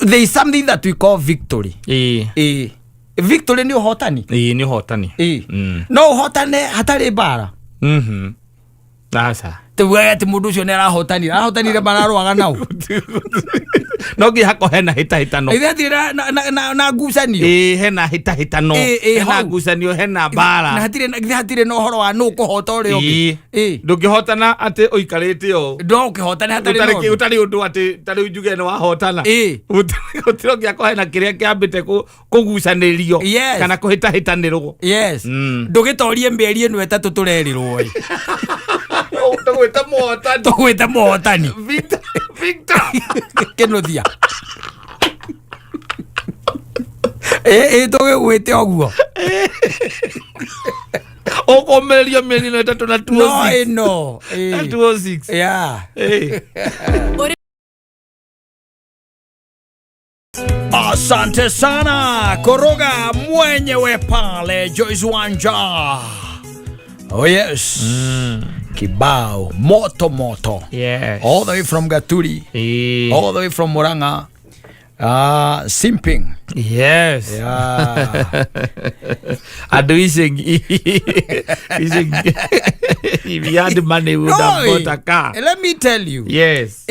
there is something that we call victory. Ĩ. Victory nĩ ũhotani. Ĩ nĩ ũhotani. Ĩ. No ũhotane hatarĩ mbara. Aca. Tugaga atĩ mũndũ ũcio nĩ arahotanire, arahotanire mararũaga nao. No nginya hakorwo hena hĩtahĩtano. Ithe hatirĩ na ngucanio. Ĩĩ, hena hĩtahĩtano. Ĩ, Hena hau. ngucanio, hena Na mbara. hatirĩ, githĩ hatirĩ na ũhoro wa nũ kũhota ũrĩa ũngĩ? Ĩĩ. Ĩ. Ndũngĩhotana atĩ ũikarĩte ũũ. No ũkĩhotane hatarĩ na Ũtarĩ ũndũ. ũtarĩ ũndũ atĩ ta rĩu njuge nĩ wahotana. Ĩ. Gũtirĩ ũngĩakorwo hena kĩrĩa kĩambĩte kũgucanĩrio Yes. kana kũhĩtahĩtanĩrwo. Yes. Ndũgĩtorie mĩeri ĩno 3 tũrerirwo ĩ. Tũgwĩte mũhotani. Tũgwĩte mũhotani. Victor, Victor. Kĩnuthia. Ĩ, tũgĩgwĩte ũguo. Ũkũmĩrĩrio mĩeri ĩno 3 na No 206. ĩno. Na Ĩ. 206. Yeah. Ĩ. Asante sana Koroga mwenyewe pale Joyce Wanja. Oh yes. Kibao moto moto. Yes. All the way from Gaturi, Ĩ. all the way from Murang'a. Simping. Yes. Yeah. Andũ icegi icegi if you had money would have No, bought a car. Let me tell you. Yes.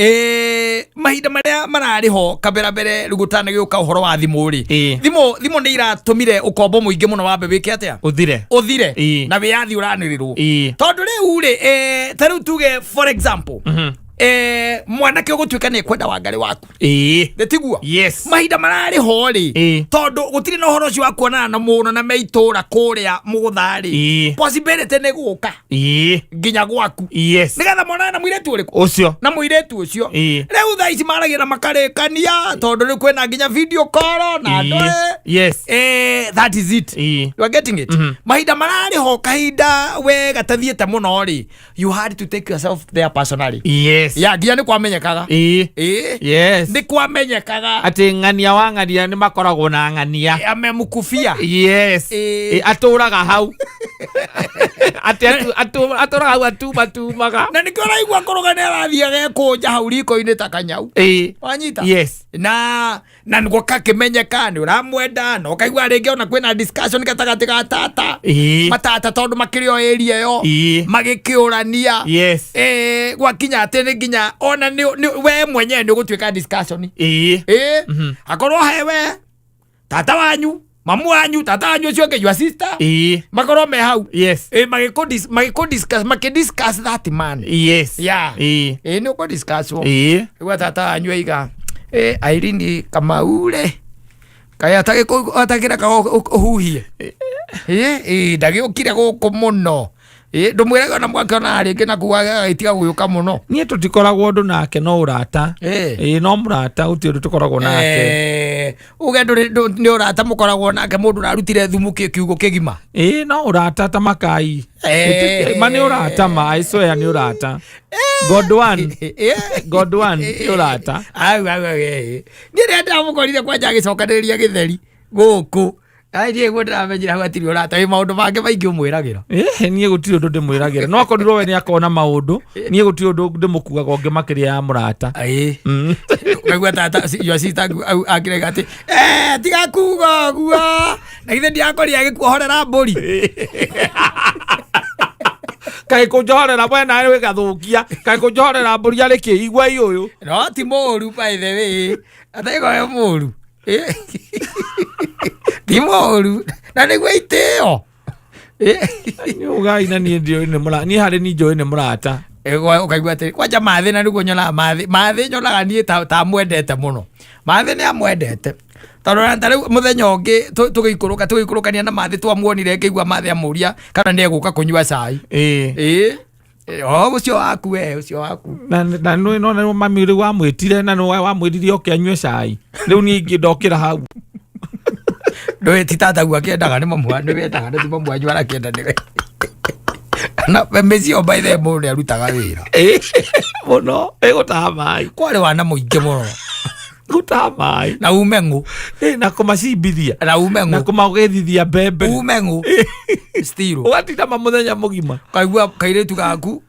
Mahinda marĩa mararĩ ho kabera mbere rĩu gũtanagĩũka ũhoro wa thimũ rĩ, Ĩ. thimũ nĩ iratũmire ũkombo mũingĩ mũno wambe wĩke atĩa, Ũthire. ũthire Ĩ. na wĩyathi ũranĩrĩrwo. Ĩ. Tondũ rĩu rĩ, ta rĩu tuge for example, mwanake ũgũtuĩka nĩ kwenda wangarĩ waku. Ĩ. Nĩ tiguo? Yes. Mahinda mararĩ ho rĩ, Ĩ. tondũ gũtirĩ na ũhoro ũcio wa kuonana na mũno na me itũra kũrĩa mũgũtha rĩ, Ĩ. possibility nĩ gũka Ĩ. nginya gwaku Yes. nĩgetha monane na mũirĩtu ũrĩkũ, Ũcio. na mũirĩtu ũcio. Ĩ. Rĩu thaa ici maragia na makarĩkania tondũ rĩu kwĩna nginya video call na andũ. Ĩ. Yes. That is it. Ĩ. You are getting it? Mahinda mararĩ ho kahinda we gatathiĩte mũno rĩ, you had to take yourself there personally. Yes. Ya nginya nĩ kwamenyekaga. Ĩ. Ĩ. Yes. Nĩ kwamenyekaga. Atĩ ng'ania wa ng'ania nĩ makoragwo na ng'ania. Amemkufia. Yes. Ĩ. Ĩ, atũraga hau. Atĩ atũraga hau atumatumaga. Na nĩkĩo ũraigua kũrũga nĩ arathiĩ agekũnja hau riko-inĩ ta kanyau. Ĩ. Wanyita? Yes. Na nĩguo kakĩmenyeka nĩ ũramwenda na ũkaigua rĩngĩ ona kwĩna discussion gatagatĩ ga tata. Ĩ. Matata tondũ makĩrĩ o area ĩyo. Ĩ. Magĩkĩũrania. Yes. Gwakinya atĩ nĩ nginya ona nĩ we mwenyewe nĩ ũgũtuĩka discussion. Ĩ. Ĩ. Akorwo he we tata wanyu, mamu wanyu, tata wanyu ũcio ũngĩ, your sister. Ĩ. Makorwo me hau. Yes. Ĩ, magĩkũ discuss that man. Yes. Yeah. Ĩ. Ĩ, nĩ ũkũ discuss wo. Ĩ. Igua tata wanyu aiga, Irene Kamau rĩ, kaĩ atakĩreka ũhuhie. Ĩ, ndagĩũkire gũkũ mũno. Ĩ, ndũmwĩraga ona mwakĩona rĩngĩ na kuu agagĩtiga gũgĩũka mũno. Niĩ tũtikoragwo ũndũ nake no ũrata. Ĩ. Ĩ, no mũrata gũtirĩ ũndũ tũkoragwo nake. Uge nĩ ũrata mũkoragwo nake mũndũ ũrarutire thumu kiugo kĩgima. Ĩ, no ũrata ta makai. Ma nĩ ũrata ma, I swear nĩ ũrata. God one. God one nĩ ũrata. Au, au, au, ĩ. Niĩ rĩrĩa ndĩramũkorire kwanja agĩcokanĩrĩria gĩtheri gũkũ. Ai, niĩ guo ndĩramenyire hau hatirĩ ũrata, wĩ maũndũ mangĩ maingĩ ũmwĩragĩra. Niĩ gũtirĩ ũndũ ndĩmwĩragĩra. No akorirwo we nĩ akona maũndũ, niĩ gũtirĩ ũndũ ndĩmũkuaga ũngĩ makĩria ya mũrata. Ĩ. Ũkaigua tata, your sister akĩrega atĩ, tiga kuga ũguo. Na githĩ ndiakorire agĩkuohorera mbũri. Kaĩ kũnjohorera we nawe wĩ gathũkia. Kaĩ kũnjohorera mbũri arĩ kĩ? Igua ĩ ũyũ. No ti mũru by the way. Ataigua wĩ mũru. Ti mũru. Na nĩguo itĩo. Nĩ ũgai na niĩ ndiũĩ nĩ mũrata. Niĩ harĩ niĩ njũĩ nĩ mũrata. Ũkaigua atĩ kwanja Mathĩ, na nĩguo nyonaga Mathĩ. Mathĩ nyonaga niĩ ta amwendete mũno. Mathĩ nĩ amwendete. Tondũ ona ta rĩu mũthenya ũngĩ tũgĩikũrũkania na Mathĩ twamuonire ngĩigua Mathĩ amũria kana nĩ egũka kũnyua cai. Ĩ. Ĩ. O ũcio waku we, ũcio waku. Na nĩ no nĩ mami rĩu wamwĩtire na nĩ wamwĩrire oke anyue cai. Rĩu niĩ ingĩ ndokĩra hau. Ndũĩ ti tataguo akĩendaga nĩ mamu wanyu, nĩ wendaga nĩ ti mamu wanyu arakĩenda nĩwe. Na mĩciĩ by the way mũndũ nĩ arutaga wĩra. Ĩ, mũno. Ĩ, gũtaha maĩ. Kwarĩ wana mũingĩ mũno. Gũtaha maĩ. Na ume ng'ũ. Ĩ, na kũmacimbithia. Na ume Na ng'ũ. kũmagethithia mbembe. Ume ng'ũ. Still. Ũgatinda ma mũthenya mũgima. Kaigua kairĩtu gaku.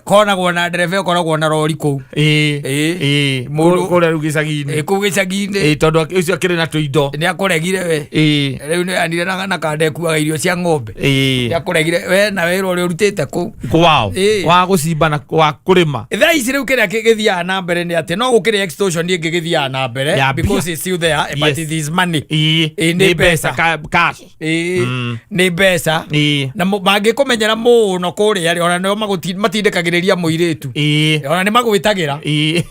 Konagwo na ndereba ĩkoragwo na rori kũu. Ĩĩ. Ĩĩ. Ĩĩ. Kũrĩa rĩu gĩcagi-inĩ. Ĩ, kũu gĩcagi-inĩ. Ĩĩ, tondũ ũcio akĩrĩ na tũindo. Nĩ akũregire we. Ĩĩ. Rĩu nĩ anire na kanda ĩkuaga irio cia ng'ombe. Ĩĩ. Nĩ akũregire we na wĩra ũrĩa ũrutĩte kũu. Kwao. Ĩĩ. Wa gũcimba na wa kũrĩma. Thaa ici rĩu kĩrĩa gĩthiaga na mbere nĩ atĩ no gũkĩrĩ extortion ĩngĩ gĩthiaga na mbere Ya mbia. because it's still there, but Yes. it is money. Ĩĩ. Ĩĩ, nĩ Nĩ mbeca. mbeca. Cash. Ĩĩ, Mm. nĩ mbeca. Ĩĩ. Na mangĩkũmenyera mũno kũrĩa rĩ, ona nĩo matindĩkagĩrĩria mũirĩtu. Ĩĩ. Ona nĩ magwĩtagĩra. Ĩĩ.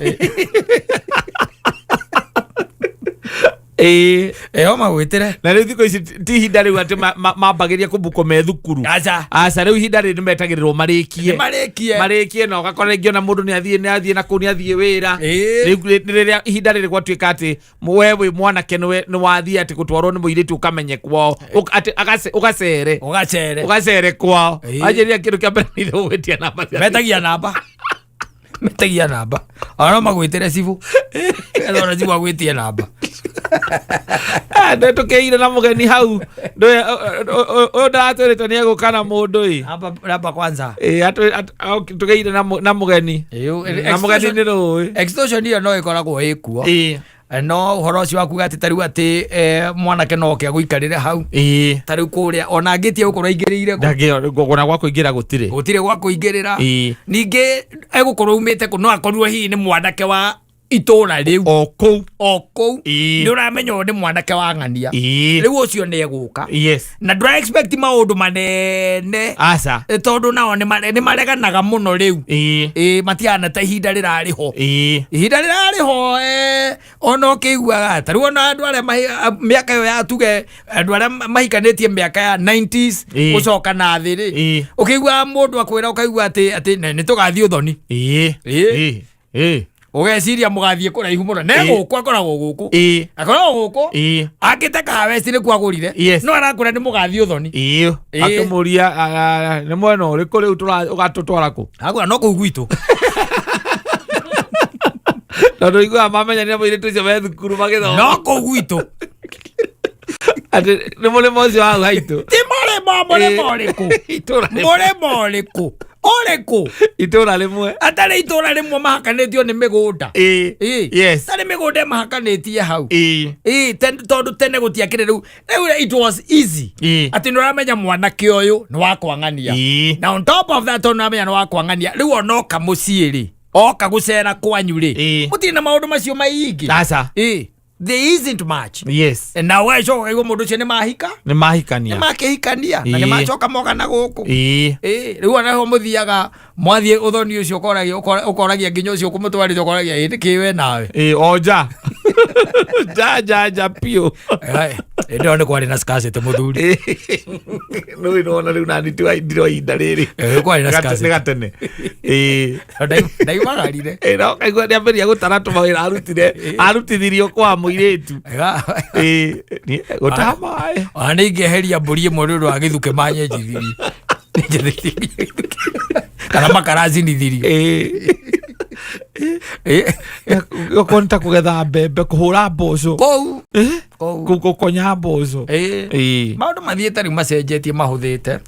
Ĩĩ. Ĩyo magwĩtĩre. Na rĩu thikũ ici ti ihinda rĩu atĩ mambagĩria kũbukwo me thukuru. Aca. Aca, rĩu ihinda rĩrĩ nĩmetagĩrĩrwo marĩkie. Nĩ marĩkie. Marĩkie na ũgakora rĩngĩ ona mũndũ nĩ athiĩ na kũu nĩ athiĩ wĩra. Ĩĩ. Rĩu rĩrĩa ihinda rĩrĩ gwatuĩka atĩ we wĩ mwanake nĩ wathiĩ atĩ gũtwarwo nĩ mũirĩtu ũkamenye kwao. Atĩ ũgacere. Ũgacere. Ũgacere kwao. Ĩĩ. Anjĩrĩria kĩndũ kĩa mbere nĩ gũgwĩtia namba cia Metagia namba. Metagia namba. Ona no magwĩtĩre cibũ. Etha ona cibũ agwĩtie namba. Ndĩtũkĩire na mũgeni hau. Ũyũ ndaratwĩrĩte nĩ egũka na mũndũ ĩ. Namba, namba kwanza. Ĩ, tũkĩire na mũgeni. Ĩĩ, Na mũgeni nĩ rũĩ. Extortion ĩyo no ĩkoragwo ĩkuo. Ĩ. No ũhoro ũcio wa kuga atĩ ta rĩu atĩ mwanake no oke agũikarĩre hau. Ĩ. Ta rĩu kũrĩa ona angĩtia gũkorwo aingĩrĩire kũ. Ndangĩona gwa kũingĩra gũtirĩ. Gũtirĩ gwa kũingĩrĩra. Ĩ. Ningĩ egũkorwo umĩte kũ, no akorirwo hihi nĩ mwanake wa itũra rĩu. O kũu. O kũu. Ĩ. Nĩ ũramenya ũyũ nĩ mwanake wa ng'ania. Ĩ. Rĩu ũcio nĩ egũka. Yes. Na ndũra expect maũndũ manene. Aca. Tondũ nao nĩ mareganaga mũno rĩu. Ĩ. Ĩ, matiana ta ihinda rĩrarĩ ho. Ĩ. Ihinda rĩrarĩ ho, ona ũkĩiguaga ta rĩu ona andũ arĩa mĩaka ĩyo ya tuge andũ arĩa mahikanĩtie mĩaka ya 90s Ĩ. gũcoka na thĩ rĩ. Ĩ. Ũkĩiguaga mũndũ akwĩra ũkaigua atĩ nĩ tũgathiĩ ũthoni. Ĩ. Ĩ. Ĩ. Ĩ. Ũgeciria mũgathiĩ kũraihu mũno. Ne Ĩ. gũkũ akoragwo gũkũ. Ĩ. Akoragwo gũkũ. Ĩ. Akĩte Kahawa West nĩkuo agũrire. Yes. No arakwĩra nĩ mũgathiĩ ũthoni. Ĩ. Ĩ. Akĩmũria, nĩ mwena ũrĩkũ rĩu ũgatũtwara kũ? Akwĩra no kũu gwitũ. Tondũ iguaga mamenyanire mũirĩtu ũcio me thukuru magĩthoma. No kũu gwitũ. Atĩ nĩ mũrĩmo ũcio wa hau haitũ. Ti mũrĩmo, mũrĩmo ũrĩkũ? Itũra rĩmwe. Mũrĩmo ũrĩkũ? Ũrĩkũ? Itũra rĩmwe. Atarĩ itũra rĩmwe mahakanĩtio nĩ mĩgũnda. Ĩ. Ĩ. Yes. Tarĩ mĩgũnda ĩmahakanĩtie hau. Ĩ. Ĩ, tondũ tene gũtiakĩrĩ rĩu. Rĩu it was easy. Ĩ. Atĩ nĩ ũramenya mwanake ũyũ nĩ wa kwang'ania. Ĩ. Na on top of that tondũ nĩ ũramenya nĩ wa kwang'ania, rĩu ona oka mũciĩ rĩ, oka gũcera kwanyu rĩ, Ĩ. gũtirĩ na maũndũ macio maingĩ. Aca. Ĩ. There isn't much. Yes. Na ũgacoka ũkaigua mũndũ ũcio nĩ mahika? Nĩ mahikania. Nĩ makĩhikania. Na nĩ Ĩ. macoka moka na gũkũ. Ĩ. Ĩ, rĩu ona ho mũthiaga mwathiĩ ũthoni ũcio ũkoragia nginya ũcio ũkũmũtwarĩte ũkoragia ĩ nĩkĩ we nawe. Ĩ, o nja. Nja, nja, nja biũ. Ĩ, hĩndĩ ĩyo nĩ kwarĩ na scarcity mũthuri. Ĩ. Nĩ wona rĩu nani ti wa ndiro ihinda rĩrĩ. Ĩ, kwarĩ na scarcity. Nĩ gatene. Ĩ. Ndaimagarire. Ĩ, no kaigua nĩ ambĩrĩria gũtara tũmawĩra arutire. Arutithirio kwa mũirĩtu. Ĩ, nĩ, gũtaha maĩ. Ona nĩ ingĩeheria mbũri ĩmwe nĩ ũndũ wa gĩthukĩ manyenjithirie. Kana makaracinithirio. Ĩ. Ĩ. Okorwo nĩ ta kũgetha mbembe, kũhũra mboco. Kũu. Ĩ? Kũu. Gũkonya mboco. Ĩ. Ĩ. Maũndũ mathiĩte rĩu macenjetie mahũthĩte.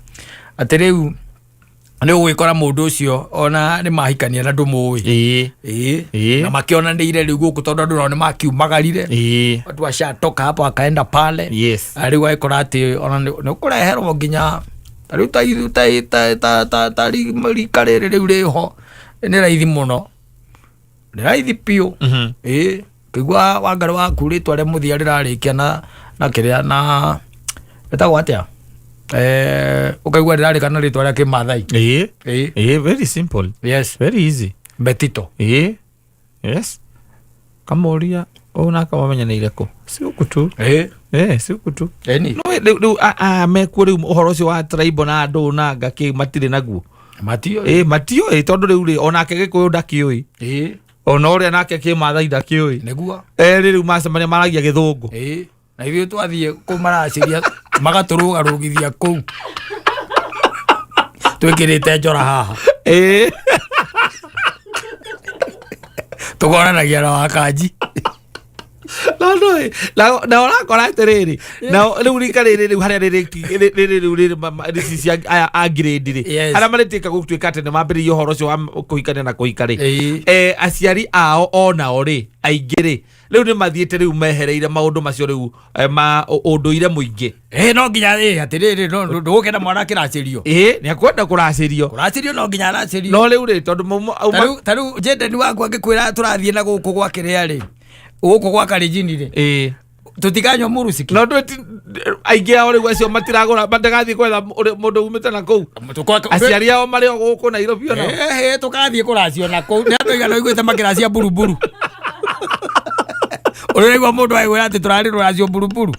Atĩ rĩu nĩ ũgwĩkora mũndũ ũcio ona nĩ mahikania na ndũmũĩ. Ĩ. Ĩ. Ĩ. Na makĩonanĩire rĩu gũkũ tondũ andũ nao nĩ makiumagarire. Ĩ. Watu ashatoka hapo akaenda pale. Yes. Na rĩu agĩkora atĩ ona nĩ ũkũreherwo nginya ta rĩu ta rika rĩrĩ rĩu rĩho nĩ raithi mũno. Nĩ raithi biũ. Ĩ. Kĩigua Wangarĩ waku rĩtwa rĩa mũthia rĩrarĩkia na kĩrĩa na ĩtagwo atĩa? Ũkaigua rĩrarĩka na rĩtwa rĩa Kĩmathai. Ĩ. Ĩ. Ĩ, very simple. Yes. Very easy. Betito. Ĩ. Yes. Kamũria ũũ nake mamenyanĩire kũ? Si gũkũ tu. Ĩ. Ĩ, si gũkũ tu. Ĩni. No, rĩu, mekuo rĩu ũhoro ũcio wa tribal na andũ na anga kĩ matirĩ naguo. Matiũĩ. Ĩ, matiũĩ tondũ rĩu rĩ, onake Gĩkũyũ ndakĩũĩ. Ĩ. Ona ũrĩa nake Kĩmathai ndakĩũĩ. Nĩguo. Erĩ rĩu macemania maragia Gĩthũngũ. Ĩ. Na ithuĩ twathiĩ kũmaracĩria magatũrũgarũgithia kũu. Twĩkĩrĩte njora haha. Ĩ. Tũkoranagia na Wakanji. Na Tondũ ĩ, na ũrakora atĩrĩrĩ, na rĩu rika rĩrĩ rĩu harĩa rĩrĩ rĩrĩ rĩu rĩrĩ rĩci cia aya a grade rĩ, arĩa marĩtuĩka gũtuĩka atĩ nĩ mambĩrĩirie ũhoro ũcio wa kũhikania na kũhika rĩ, aciari ao onao rĩ, aingĩ rĩ, rĩu nĩ mathiĩte rĩu mehereire maũndũ macio rĩu ma ũndũire mũingĩ. No nginya atĩrĩrĩ, no ndũgũkenda mwana akĩracĩrio. Ĩ, nĩ akwenda kũracĩrio. Kũracĩrio no nginya aracĩrio. No rĩu rĩ, tondũ Ta rĩu Jendeni waku angĩkwĩra tũrathiĩ na gũkũ gwa kĩrĩa rĩ, gũkũ gwa Karenjini rĩ, tũtikanyua mũrũciki. No ndwĩ aingĩ ao rĩu acio matiragũra, matigathiĩ gwetha mũndũ umĩte na kũu. Aciari ao marĩ o gũkũ Nairobi ona. Tũkathiĩ kũracio na kũu. Nĩ andũ aigana ũiguĩte makĩracia mburuburu? Ũrĩa ũraigua mũndũ agĩkwĩra atĩ tũrarĩ rũracio mburuburu.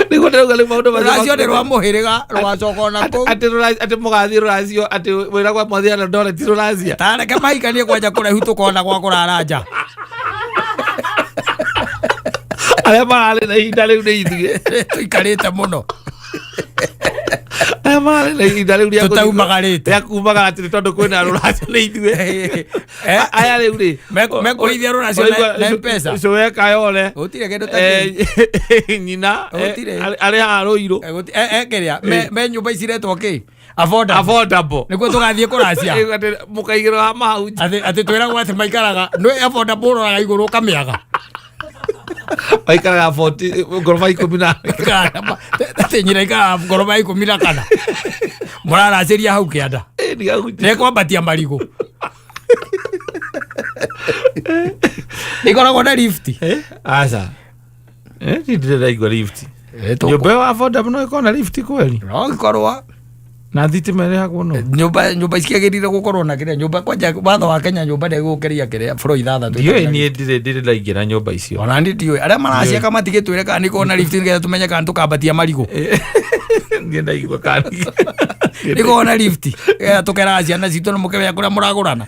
Nĩguo ndĩrauga rĩu maũndũ macio Rũracio nĩ rwa mũhĩrĩga rũgacoka ona kũu. Atĩ mũgathiĩ rũracio, atĩ wĩra kwa mwathiĩ na Eldoret rũracia. Tareke mahikanie kwanja kũraihu tũkona gwa kũrara nja. Arĩa mararĩ na ihinda rĩu nĩ ithuĩ. Tũikarĩte mũno. Arĩa mararĩ na ihinda rĩu rĩa Tũtaumagarĩte. rĩa kumagara atĩ nĩ tondũ kwĩna rũracio nĩ ithuĩ. Aya rĩu rĩ. Mekũrĩithia rũracio na M-Pesa. Cũwe Kayole. Gũtirĩ kĩndũ ta kĩu. Nyina, Gũtirĩ. arĩ haha Rũirũ. Kĩrĩa, me nyũmba ici iretwo kĩ? Affordable. Affordable. Nĩkuo tũgathiĩ kũracia. Atĩ mũkaigĩrwo ha mahau nja. Atĩ twĩragwo atĩ maikaraga, nĩ affordable ũroraga igũrũ ũkamĩaga. Maikaraga 40, ngoroba ikũmi na. Atĩ nyina ikaraga ngoroba 14. Mũraracĩria hau kĩanda. Ndigaguti. Nĩ kwambatia marigũ. Nĩkoragwo na lift. Aca. Ndirĩ ndaigua lift. Nyũmba ĩyo affordable no ĩkorwo na lift kweli? No ĩkorwo. Na thitima ĩrĩhagwo no? Nyũmba ciagĩrĩire gũkorwo na kĩrĩa, nyũmba kwanja watho wa Kenya nyũmba ndĩgũkĩria kĩrĩa floor ithathatũ. Ndiũĩ niĩ ndirĩ ndaingĩra nyũmba icio. Ona niĩ ndiũĩ. Arĩa maraciaka matigĩtwĩre kana nĩkorwo na lift nĩgetha tũmenye kana tũkambatia marigũ. Niĩ ndaigua kana Nĩkorwo na lift nĩgetha tũkeraga ciana citũ na mũkĩmenya kũrĩa mũragũrana.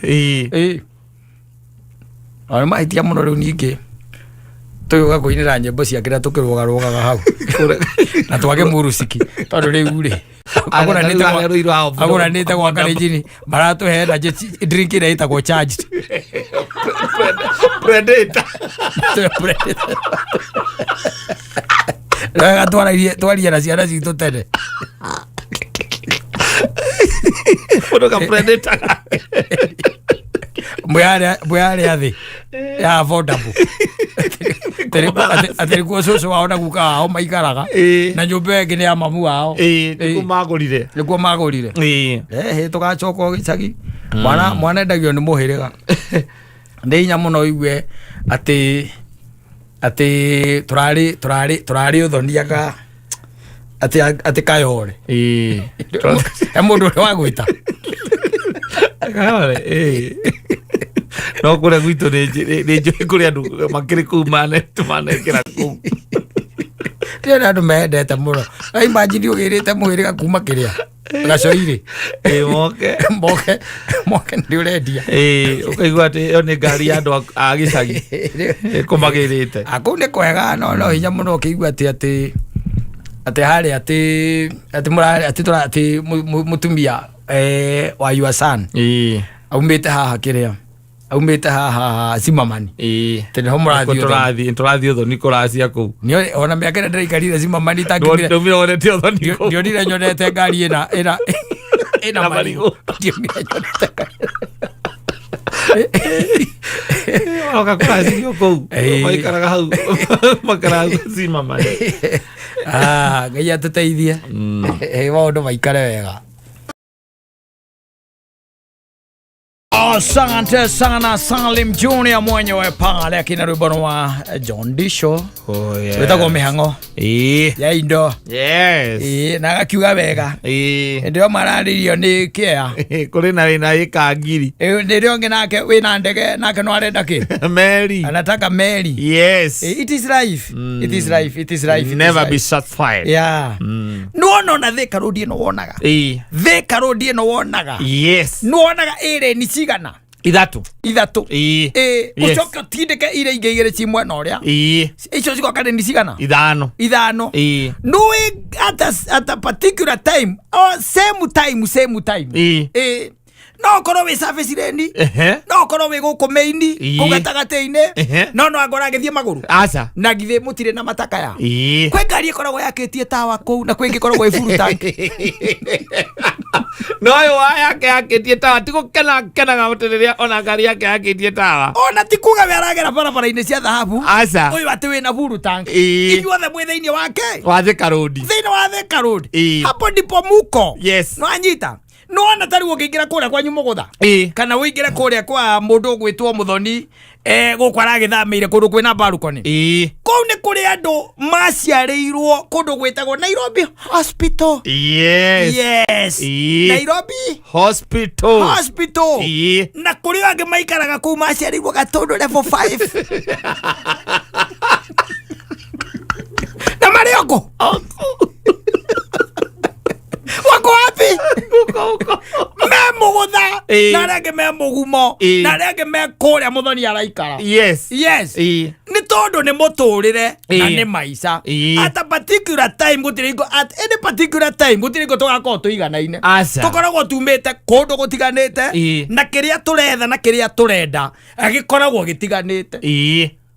Ona mahĩtia mũno rĩu ningĩ tũgĩũka kũinĩra nyĩmbo cia kĩrĩa tũkĩrũgarũgaga hau na twage mũrũciki tondũ rĩu rĩ agũranĩte gwa Karenjini maratũhe energy drink ĩrĩa ĩtagwo charged. Predator. Wega twarie na ciana citũ tene. Mũndũ ka Predator. Mwĩarĩa thĩ ya affordable. Atĩ nĩkuo cũcũ wao na guka wao maikaraga. Na nyũmba ĩngĩ nĩ ya mamu wao. Nĩkuo magũrire. Nĩkuo magũrire. Tũgacoka o gĩcagi. Mwana endagio nĩ mũhĩrĩga. Nĩ hinya mũno ũigue atĩ tũrarĩ ũthoniaga atĩ Kayore. He mũndũ ũrĩa wagwĩta. Kayore, No kũrĩa gwitũ nĩ njũĩ kũrĩ andũ makĩrĩ kũu manekĩra kũu. Ndĩrona andũ mendete mũno. Na imagine ũgĩrĩte mũhĩrĩga kuma kĩrĩa. Gacoirĩ. Moke. Moke, moke nĩ ũrendia. Ũkaigua atĩ ĩyo nĩ ngari ya andũ a gĩcagi. Ĩkũmagĩrĩte. Kũu nĩ kwega, no hinya mũno ũkĩigua atĩ atĩ harĩa atĩ atĩ mũra-, atĩ tũra-, atĩ mũtumia, wa your son. Aumĩte haha kĩrĩa. Aumĩte haha Simamani. Atĩ nĩho mũrathiĩ Nĩkuo ũthoni. tũrathiĩ ũthoni kũracia kũu. Nĩ ona mĩaka ĩrĩa ndĩraikarire Simamani itangĩumire. Ndũmire wonete ũthoni kũu. Ndionire nyonete ngari ĩna Na marigũ. marigũ. Ndionire nyonete ngari. Oka kũracirio kũu. Maikaraga hau. Maikaraga hau Simamani. Ngai atũteithie. Maũndũ maikare wega. Asante sana Salim Junior mwenyewe pale akina rwimbo rwa John Disho. Oh, yeah. Wĩtagwo mĩhang'o. Ya indo. Yes. Na agakiuga wega. Hĩndĩ ĩyo mararĩrio nĩ kĩa. Kũrĩ na wĩna ĩka ngiri. Hĩndĩ ĩrĩa ũngĩ nake wĩna ndege nake no arenda kĩ? Meri. Anataka meri. Yes. It is life. It is life. It is life. It is Never life. be satisfied. Yeah. Nĩwona ona Thika Road ĩno wonaga. Thika Road ĩno wonaga. Yes. Nĩwonaga ĩrĩ ni cigana? Ithatũ. Ithatũ. Yes. Ũcoke ũtindĩke iria ingĩ igĩrĩ ci mwena ũrĩa. Icio cigoka nĩ cigana? Ithano. Ithano. Nĩũĩ at a particular time, or same time, same time. No ũkorwo wĩ service lane, no ũkorwo wĩ gũkũ main, kũu gatagatĩ-inĩ, no no angora agĩthiĩ magũrũ. Aca. Na githĩ mũtirĩ na matakaya? Ĩĩ. Kwĩ ngari ĩkoragwo yakĩtie tawa kũu, na kwĩ ĩngĩ ĩkoragwo ĩ full tank. No ũyũ wa yake yakĩtie tawa ti gũkena kenaga atĩ rĩrĩa ona ngari yake yakĩtie tawa. Ona ti kuga we aragera barabara-inĩ cia thahabu. Aca. Ũyũ atĩ wĩna full tank. Ĩĩ. Inyuothe mwĩ thĩinĩ wake, Wa Thika Road. thĩinĩ wa Thika Road. Ĩĩ. Hapo ndipo muko. Yes. No anyita nĩwona ta rĩu ũngĩingĩra kũrĩa kwanyu mũgũtha, kana ũingĩre kũrĩa kwa mũndũ ũgwĩtwo Mũthoni, gũkũ aragĩthamĩire kũndũ kwĩna balcony, kũu nĩ kũrĩ andũ maciarĩirwo kũndũ gwĩtagwo Nairobi Hospital. Yes. Nairobi Hospital. Hospital. Na kũrĩ angĩ maikaraga kũu maciarĩirwo Gatũndũ level 5, na marĩ oko wako wapi? Me mũgũtha, na arĩa angĩ me mũgumo, na arĩa angĩ me kũrĩa Mũthoni araikara. Yes. Nĩ tondũ nĩ mũtũrĩre na nĩ maica. At a particular time gũtirĩ hingo, at any particular time gũtirĩ hingo tũgakorwo tũiganaine. Aca. Tũkoragwo tumĩte kũndũ gũtiganĩte, na kĩrĩa tũretha na kĩrĩa tũrenda gĩkoragwo gĩtiganĩte.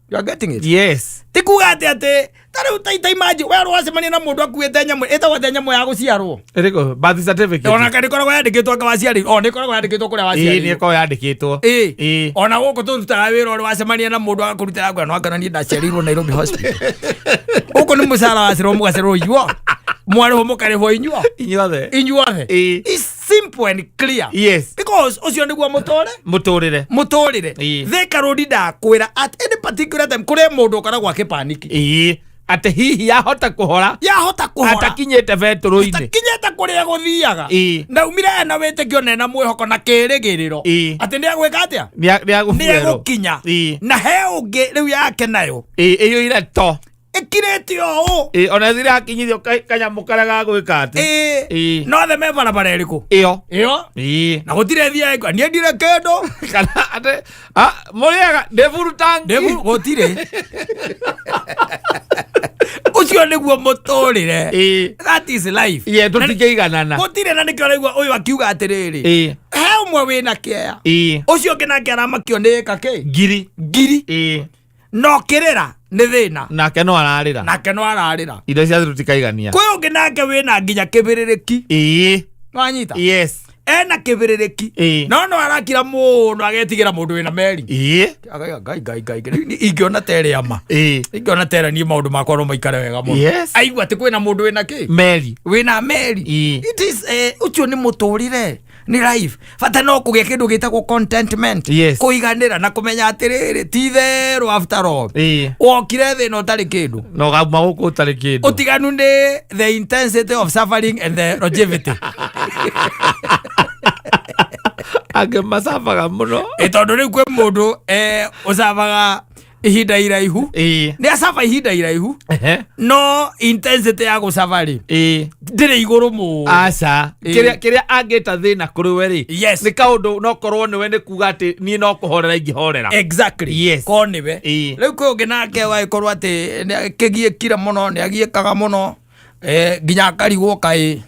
You are getting it? Yes. Ti kuga atĩ ta rĩu ta imagine we rwacemania na mũndũ akuĩte nyamũ ĩtagwo atĩa, nyamũ ya gũciarwo? Ĩrĩkũ? Birth certificate. Ona kana ĩkoragwo yandĩkĩtwo anga waciarĩirwo, o nĩ ĩkoragwo yandĩkĩtwo kũrĩa Ĩĩ, nĩ waciarĩirwo. ĩkoragwo yandĩkĩtwo. Ĩĩ. Ona gũkũ tũrutaga wĩra ũrĩ wacemania na mũndũ agakũrutĩra ngwa no akana niĩ ndaciarĩirwo Nairobi Hospital. Gũkũ nĩ mũcara wacirwo mũgacerwo inyuo, mwarĩhwo mũkarĩhwo inyuo. Inyuothe. Inyuothe. It's simple and clear. Because ũcio nĩguo mũtũre Mũtũrĩre. Mũtũrĩre. Thika Road, ndakwĩra, at any particular time kũrĩ mũndũ ũkoragwo akĩpaniki. Ĩĩ, atĩ hihi yahota kũhora Yahota kũhora atakinyĩte betũrũ-inĩ. Atakinyĩte kũrĩa gũthiaga. Na umire ena wĩtĩkio na ena mwĩhoko na kĩrĩgĩrĩro atĩ nĩ agwĩka atĩa? Nĩ Nĩ agũbuerwo. egũkinya. Na he ũngĩ rĩu yake nayo Ĩiyũire to. Ĩkirĩte o ũũ. Ĩĩ, ona thire akinyithio kanyamũ karĩa ga gwĩka atĩ. No othe me barabara ĩrĩkũ? Ĩyo. Ĩyo. Na gũtirĩ thiaga niĩ ndire kĩndũ. Kana atĩ mũrĩega ndĩ full tank. Ndĩmu gũtirĩ. Ũcio nĩguo mũtũrĩre. That is life. Ye, tũtingĩiganana. Gũtirĩ, na nĩkĩo ũraigua ũyũ akiuga atĩrĩrĩ, he ũmwe wĩna kĩea, ũcio ũngĩ nake aramakio nĩ ĩka kĩ? Ngiri. Ngiri. No kĩrĩra nĩ thĩna. Nake no ararĩra. Nake no ararĩra. Indo cia tũtikaigania. Kwĩ ũngĩ nake wĩna nginya kĩbĩrĩrĩki. Nwanyita? Yes. Ena kĩbĩrĩrĩki, no arakira mũno agetigĩra mũndũ wĩna meri. Akauga, ngai ngai ngai ngai, ingĩona terĩ ama ingĩona terĩ niĩ maũndũ makwa no maikare wega mũno. Aigua atĩ kwĩna mũndũ wĩna kĩ? Meri. Wĩna meri. It is, ũcio nĩ mũtũrĩre, nĩ life. Bata no kũgĩa kĩndũ gĩtagwo contentment, kũiganĩra na kũmenya atĩrĩrĩ, ti itherũ, after all wokire thĩ ĩno ũtarĩ kĩndũ. Na ũgauma gũkũ ũtarĩ kĩndũ. Ũtiganu nĩ the intensity of suffering and the longevity. Angĩ macabaga mũno. Ĩ, tondũ rĩu kwĩ mũndũ ũcabaga ihinda iraihu. Nĩ acaba ihinda iraihu, no intensity ya gũcaba rĩ, ndĩrĩ igũrũ mũno. Aca. Kĩrĩa angĩta thĩna kũrĩ we rĩ, nĩ kaũndũ no korwo nĩwe nĩ kuga atĩ niĩ no kũhorera ingĩhorera. Ko nĩwe. Rĩu kwĩ ũngĩ nake ũgagĩkorwo atĩ nĩ akĩgiĩkire mũno, nĩ agiĩkaga mũno, nginya akarigwo kaĩ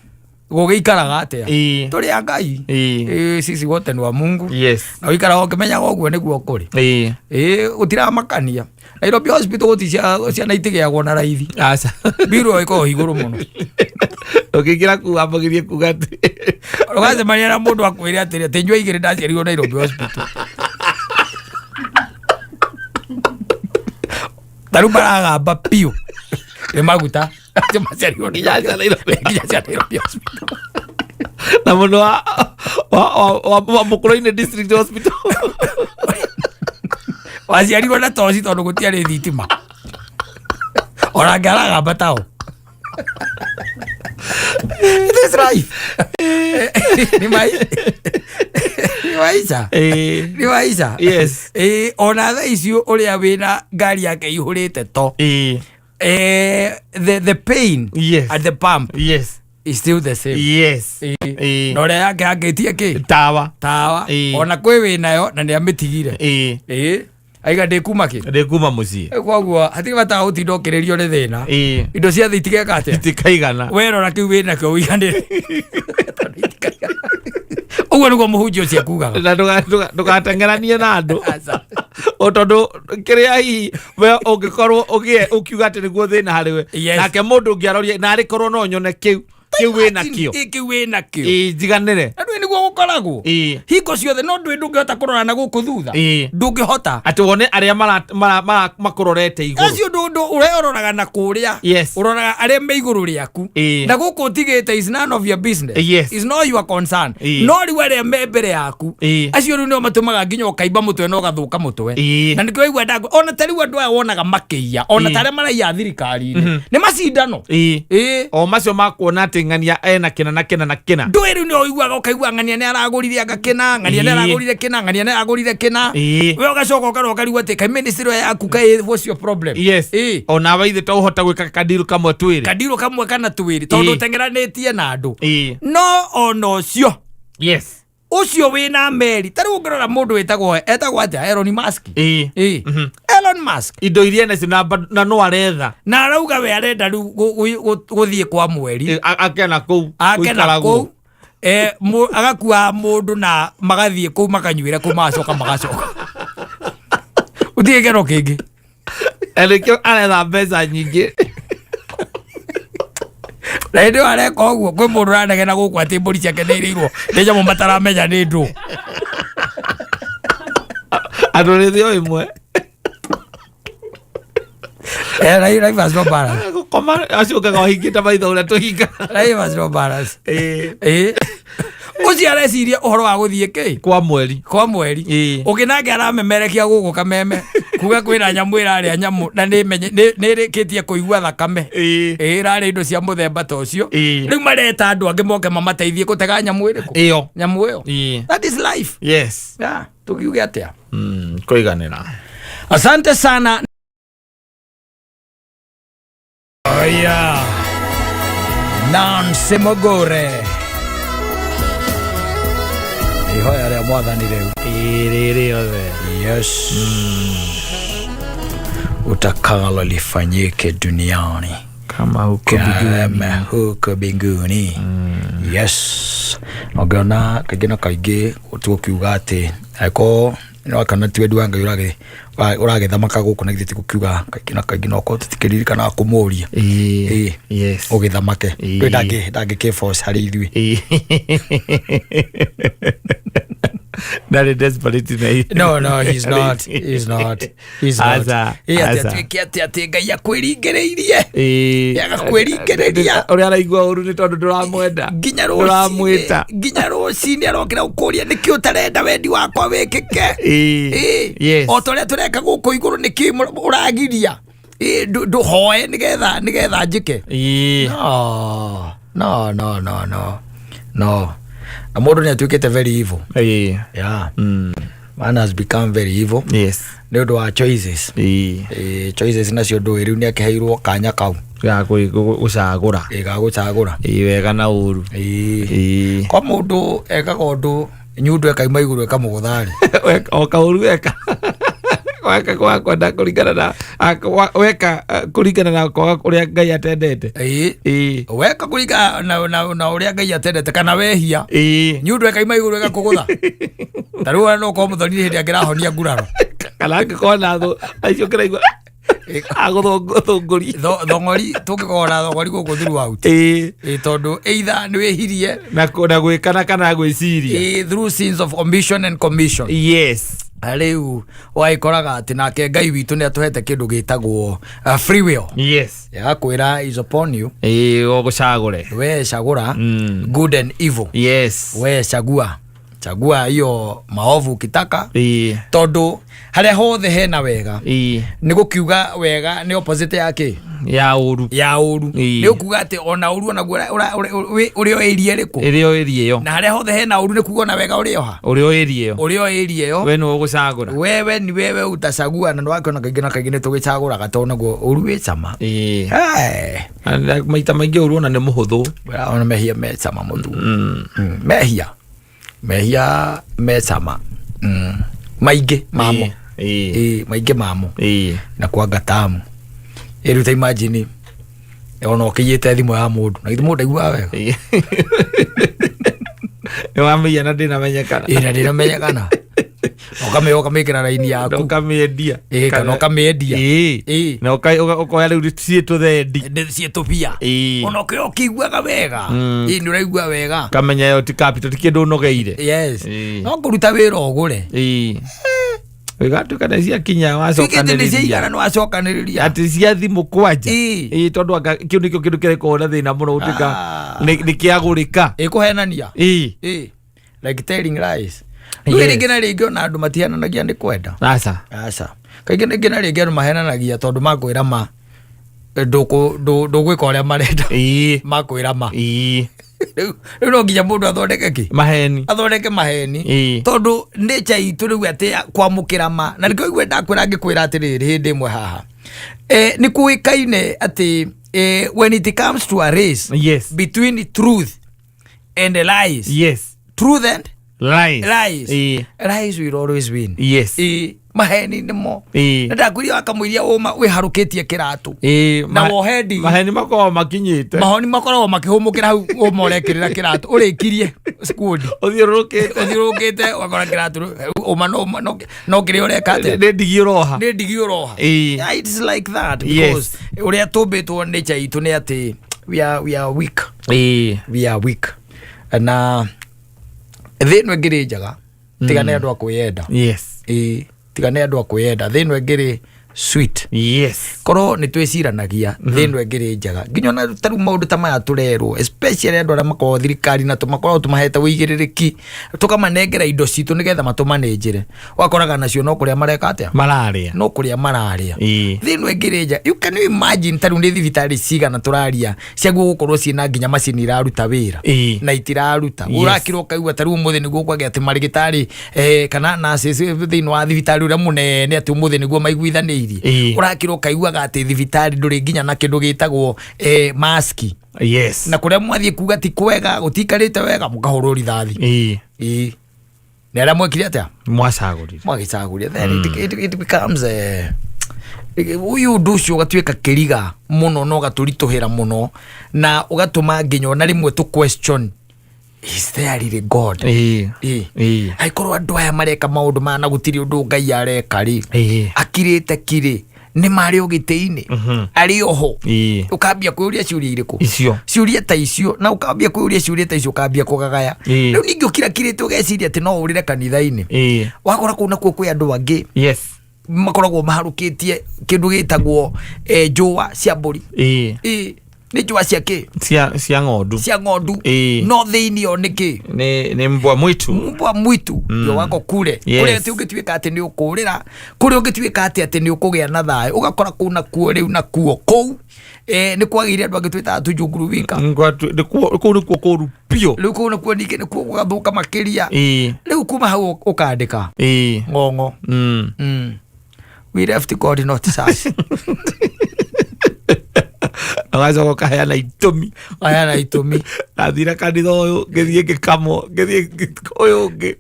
gũgĩikaraga atĩa. Tũrĩ a Ngai. Sisi wote ni wa Mungu. Na ũikaraga ũkĩmenyaga ũguo nĩguo kũrĩ. Gũtiramakania Nairobi Hospital gũti ciana itigĩagwo na raithi. Aca. Mbirũ ĩkoragwo igũrũ mũno. Ũkĩingĩra kuu wambagĩrie kuga atĩ Ũgacemania na mũndũ akwĩre atĩrĩ, atĩ nyua igĩrĩ ndaciarirwo Nairobi Hospital. Ta rĩu maragamba piũ nĩ maguta atĩ maciarirwo Nginya cia Nairobi. Nginya cia Nairobi Hospital. Na mũndũ wa Mũkũrũ-inĩ District Hospital. Waciarirwo na toci tondũ gũtiarĩ thitima, onake aragamba tao. It is life. Nĩ maica. Nĩ maica. Ona thaa icio ũrĩa wĩna ngari yake ihũrĩte to, the pain at the pump is still the same. Na ũrĩa yake angĩtie kĩ? Tawa. Tawa. Ona kwĩ wĩnayo na nĩ amĩtigire. Aiga ndĩ kuma kĩ? Ndĩ kuma mũciĩ. Koguo hatirĩ bata wa gũtinda ũkĩrĩrio nĩ thĩna. Indo cia thĩ itigeka atĩa? Itikaigana. Werora kĩu wĩ nakĩo ũiganĩre. Tondũ itikaigana. Ũguo nĩguo mũhunjia ũcio akugaga. Na ndũgateng'eranie na andũ. Aca. O tondũ kĩrĩa hihi we ũngĩkorwo ũgĩe ũkiuga atĩ nĩguo thĩna harĩ we. Yes. Nake mũndũ ũngĩ arorie narĩ korwo no nyone kĩu kĩu wĩ nakĩo. Ĩ, kĩu wĩ nakĩo. Ĩĩ, njiganĩre. Na ndũĩ nĩguo gũkoragwo. Ĩĩ. Hingo ciothe no ndũĩ ndũngĩhota kũrora na gũkũ thutha. Ĩĩ. Ndũngĩhota. Atĩ wone arĩa makũrorete igũrũ. Acio ndũ ũrĩa ũroraga na kũrĩa. Yes. Ũroraga arĩa me igũrũ rĩaku. Ĩĩ. Na gũkũ ũtigĩte is none of your business. Yes. Is not your concern. Ĩĩ. No rĩu arĩa me mbere yaku. Ĩĩ. Acio rĩu nĩo matũmaga nginya ũkaimba mũtwe na ũgathũka mũtwe. Ĩĩ. Na nĩkĩo waigua ndangũ ona ta rĩu andũ aya wonaga makĩiya ona Ĩĩ. ta arĩa maraiya thirikari-inĩ. Nĩ macindano. Ĩĩ. Ĩĩ. O macio makuona atĩ ng'ania ena kĩna na kĩna na kĩna. Ndũĩ rĩu nĩo ũiguaga ũkaigua ng'ania nĩ aragũrire anga kĩna, ng'ania nĩ Ĩĩ. aragũrire kĩna, ng'ania nĩ aragũrire kĩna. Ĩĩ. We ũgacoka ũkarora ũkarigwo atĩ kaĩ ministry ĩyo yaku kaĩ what's your problem? Yes. Ĩĩ. Ona we ithe to ũhota gwĩka kadiru kamwe twĩrĩ. Kadirũ kamwe kana twĩrĩ tondũ Ĩĩ. ũteng'eranĩtie na andũ. Ĩĩ. No ona ũcio Yes. ũcio wĩna meri ta rĩu ũngĩrora mũndũ wĩtagwo etagwo atĩa Elon Musk. Ĩĩ. Ĩĩ. Elon Musk Indo iria enacio na no aretha. na arauga we arenda rĩu gũthiĩ kwa mweri. Ĩ, akena kũu. Ake na gũikaragwo. kũu agakua mũndũ na magathiĩ kũu makanyuĩra kũu magacoka magacoka. Gũtirĩ gĩkeno kĩngĩ. Na nĩkĩo aretha mbeca nyingĩ. Na hĩndĩ ĩyo areka ũguo kwĩ mũndũ ũranegena gũkũ atĩ mbũri ciake nĩ irĩirwo nĩ nyamũ mataramenya nĩ ndũ. Andũ rĩthĩ o ĩmwe. Life has no balance. Gũkoma acio ũkaga ũhingĩte maitho ũrĩa tũhinga. Life has no balance. Ĩĩ. Ĩĩ. Ũcio areciria ũhoro wa gũthiĩ kĩ? Kwa mweri. Kwa mweri. Ĩĩ. Ũngĩ nake aramemerekia gũkũ kameme kuga kwĩna nyamũ ĩrarĩa nyamũ na nĩ ĩrĩkĩtie kũigua thakame. Ĩĩ. Ĩĩ, ĩrarĩa indo cia mũthemba ta ũcio. Ĩĩ. Rĩu mareta andũ angĩ moke mamateithie gũtega nyamũ ĩrĩkũ? Ĩyo. Nyamũ ĩyo. Ĩĩ. That is life. Yes. Yeah, tukiuge atĩa? Kũiganĩra. Asante sana. Aya. Nancy Mugure. Ihoya rĩa mwathani rĩu. Ĩĩ, rĩrĩ yothe. Yes. Utakalo lifanyike duniani Kama huko kama huko mbinguni. Yes. Ũngĩona kaingĩ na kaingĩ tũgũkiuga atĩ angĩkorwo no kana ti wendi wa Ngai ũragĩthamaka gũkũ na githĩ ti gũkiuga kaingĩ na kaingĩ no korwo tũtikĩririkanaga kũmũria. Ĩĩ. Ĩĩ. Yes. Ũgĩthamake. Ĩĩ. Ndũĩ ndangĩkĩ force harĩ ithuĩ. Ĩĩ. Ndarĩ desperate na No, no, he's not. He's not. He's not. Aca, Ĩĩ, atĩ aca. atuĩke atĩ atĩ Ngai akwĩringĩrĩirie. Ĩĩ. Agakwĩringĩrĩria. Ũrĩa araigua ũru nĩ tondũ ndũramwenda. Nginya Ndũramwĩta. rũcinĩ nginya rũcinĩ arokĩra gũkũria nĩkĩ ũtarenda wendi wakwa wĩkĩke. Ĩĩ. Ĩĩ. Yes. O ta ũrĩa tũreka gũkũ igũrũ nĩkĩ ũragiria. Ĩĩ, ndũhoe nĩgetha njĩke. Ĩĩ. No, no, no, no, no. No. Na mũndũ nĩ atuĩkĩte very evil. Ĩĩ. Yeah. Man has become very evil. Yes. Nĩ ũndũ wa choices. Ĩĩ. Ĩĩ, choices nacio ndũĩ rĩu nĩ akĩheirwo kanya kau. Ga gũcagũra. Ĩĩ, ga gũcagũra. Ĩĩ, wega na ũru. Ĩĩ. Ĩĩ. Kwa mũndũ ekaga ũndũ nyundo ĩkauma igũrũ ĩkamũgũtha rĩ. O kaũru eka. Weka kwa kwenda kũringana na weka kũringana na kwaga ũrĩa Ngai atendete. Ĩĩ. Ĩĩ. Weka kũringana na ũrĩa Ngai atendete kana wehia. Ĩĩ. Nyundo ĩkauma igũrũ ĩgakũgũtha. Ta rĩu ona no ũkorwo mũthoni hĩndĩ angĩrahonia nguraro. Kana angĩkorwo na thũ acio kĩraigua agũthũngũri. Thong'ori tũngĩkorwo na thong'ori gũkũ throughout. Ĩĩ. Ĩĩ, tondũ either nĩ wĩhirie Na gwĩkana kana gwĩciria. ĩĩ, through sins of omission and commission. Yes. Rĩu wagĩkoraga atĩ nake Ngai witũ nĩ atũhete kĩndũ gĩtagwo free will. Yes. Agakwĩra is upon you. Ĩĩ, ũgũcagũre. We cagũra good and evil. Yes. We chagua. Chagua hiyo maovu ukitaka. Ĩĩ. Tondũ harĩa hothe hena wega. Ĩĩ. Nĩ gũkiuga wega nĩ opposite ya kĩ? Ya ũru. Ya ũru. Ĩĩ. Nĩ ũkuga atĩ ona ũru onaguo ũrĩ o area ĩrĩkũ? Ĩrĩ o area ĩyo. Na harĩa hothe hena ũru nĩ kuga ona wega ũrĩ o ha? Ũrĩ o area ĩyo. Ũrĩ o area ĩyo. We nĩwe ũgũcagũra. Wewe ni wewe utachagua na nĩwakĩona kaingĩ na kaingĩ nĩ tũgĩcagũraga tondũ naguo ũru wĩ cama. Ĩĩ. Hey. Na maita maingĩ ũru ona nĩ mũhũthũ. Ona mehia me cama mũtu. Mehia. Mehia me cama. Maingĩ mamo. Ĩĩ, maingĩ mamo na kwanga tamu. Rĩu ta imagine ona ũkĩiyĩte thimũ ya mũndũ na githĩ mũndũ ndaiguaga wega. Nĩ wamĩiya na ndĩnamenyekana. Ĩĩ, na ndĩnamenyekana, ũkamĩkĩra raini yaku. Ũkamĩendia. Ĩĩ, kana ũkamĩendia. Ĩĩ. Na ũkoya rĩu ciĩ tũthendi. Nĩ ciĩ tũbia. Ona ũkĩoya ũkĩiguaga wega. Ĩĩ, nĩ ũraigua wega. Kamenya ĩyo ti capital, ti kĩndũ ũnogeire. Yes. No kũruta wĩra ũgũre. Ĩgatuĩka nĩ ciakinya tuĩkĩte nĩ ciaigana wacokanĩrĩria. Nĩ wacokanĩrĩria. Atĩ cia thimũ kwanja. Ĩĩ. Ĩĩ, tondũ anga kĩu nĩkĩo kĩndũ kĩrĩa gĩkoragwo na thĩna mũno gũtuĩka nĩ kĩagũrĩka. Ĩkũhenania. Ĩĩ, like telling lies. Rĩu rĩngĩ na rĩngĩ ona andũ matihenanagia nĩ kwenda. Aca. Aca, kaingĩ rĩngĩ na rĩngĩ andũ mahenanagia tondũ makwĩra ma ndũgwĩka ũrĩa marenda. Makwĩra ma rĩu no nginya mũndũ athondeke kĩ? Maheni. Athondeke maheni. Tondũ nature itũ rĩu atĩ ya kwamũkĩra ma na nĩkĩo igua ndakwĩra ngĩkwĩra atĩrĩrĩ hĩndĩ ĩmwe haha, nĩ kũĩkaine atĩ when it comes to a race between truth and lies, truth and lies, lies, lies will always win. Maheni nĩmo. Na ndakwĩria wakamũiria ũma wĩharũkĩtie kĩratũ na wohe ndigi. Maheni makoragwo makinyĩte. Mahoni makoragwo makĩhũmũkĩra hau ũma ũrekĩrĩra kĩratũ ũrĩkirie skundi. Ũthiũrũrũkĩte. Ũthiũrũrũkĩte ũgakora kĩratũ ũma no kĩrĩa ũreka atĩa? Nĩ ndigi ũroha. Nĩ ndigi ũroha. Yeah, it's like that because ũrĩa tũmbĩtwo nature itũ nĩ atĩ we are weak. We are weak na thĩ ĩno ĩngĩrĩ njega tiga nĩ andũ a kwĩyenda. Ĩĩ, tiga nĩ andũ a kwĩyenda, thĩ ĩno ĩngĩrĩ sweet. Korwo nĩ twĩciranagia, thĩ ĩno ĩngĩrĩ njega. Nginya ona ta rĩu maũndũ ta maya tũrerwo, especially andũ arĩa makoragwo thirikari na tũmakoragwo tũmahete ũigĩrĩrĩki, tũkamanengera indo citũ nĩgetha matũmanĩnjĩre, wakoraga nacio no kũrĩa mareka atĩa? Mararĩa. No kũrĩa mararĩa. Thĩ ĩno ĩngĩrĩ njega, you can you imagine ta rĩu nĩ thibitarĩ cigana tũraria ciaguo gũkorwo ciĩna nginya macini iraruta wĩra na itiraruta? Ũrakĩrwo ũkaigua ta rĩu ũmũthĩ nĩguo kwagĩa atĩ marĩgĩtarĩ kana nurses thĩinĩ wa thibitarĩ ũrĩa mũnene atĩ ũmũthĩ nĩguo maiguithanĩirie. Ũrakĩrwo ũkaiguaga atĩ thibitarĩ ndũrĩ nginya na kĩndũ gĩtagwo maski. Na kũrĩa mwathiĩ kuga ti kwega, gũtikarĩte wega, mũkahũrwo rithathi. Ĩĩ, nĩ arĩa mwekire atĩa? Mwacagũrire. Mwagĩcagũria. Then it becomes ũyũ ũndũ ũcio ũgatuĩka kĩriga mũno na ũgatũritũhĩra mũno na ũgatũma nginya ona rĩmwe tũ question, is there really God? Ĩĩ. Angĩkorwo andũ aya mareka maũndũ maya na gũtirĩ ũndũ Ngai areka rĩ, akirĩte kirĩ, nĩ marĩ o gĩtĩ-inĩ, arĩ oho? Ũkambia kwĩyũria ciũria irĩkũ? Icio. Ciũria ta icio, na ũkambia kwĩyũria ciũria ta icio, ũkambia kũgagaya. Rĩu ningĩ ũkirakirĩte ũgeciria atĩ no ũrĩre kanitha-inĩ, wakora kũu nakuo kwĩ andũ angĩ makoragwo maharũkĩtie kĩndũ gĩtagwo njũa cia mbũri. Ĩĩ, nĩ njũa cia kĩ? Cia ng'ondu. Cia ng'ondu. No thĩinĩ o nĩ kĩ? Nĩ mbwa mwitu. Mbwa mwitu ndio wako kure. Kũrĩa atĩ ũngĩtuĩka atĩ nĩ ũkũrĩra, kũrĩa ũngĩtuĩka atĩ nĩ ũkũgĩa na thayũ, ũgakora kũu nakuo rĩu nakuo kũu nĩ kwagĩire andũ angĩ twĩtaga tujunguru wika. Kũu nĩkuo kũru biũ. Rĩu kũu nakuo ningĩ nĩkuo gũgathũka makĩria. Rĩu kuma hau ũkandĩka ng'ong'o. We left God not us. Ũgacoka ũkaheana itũmi. Aya itũmi. Ndathire kanitha ũyũ, ngĩthiĩ ngĩkamwo, ngĩthiĩ ũyũ ũngĩ,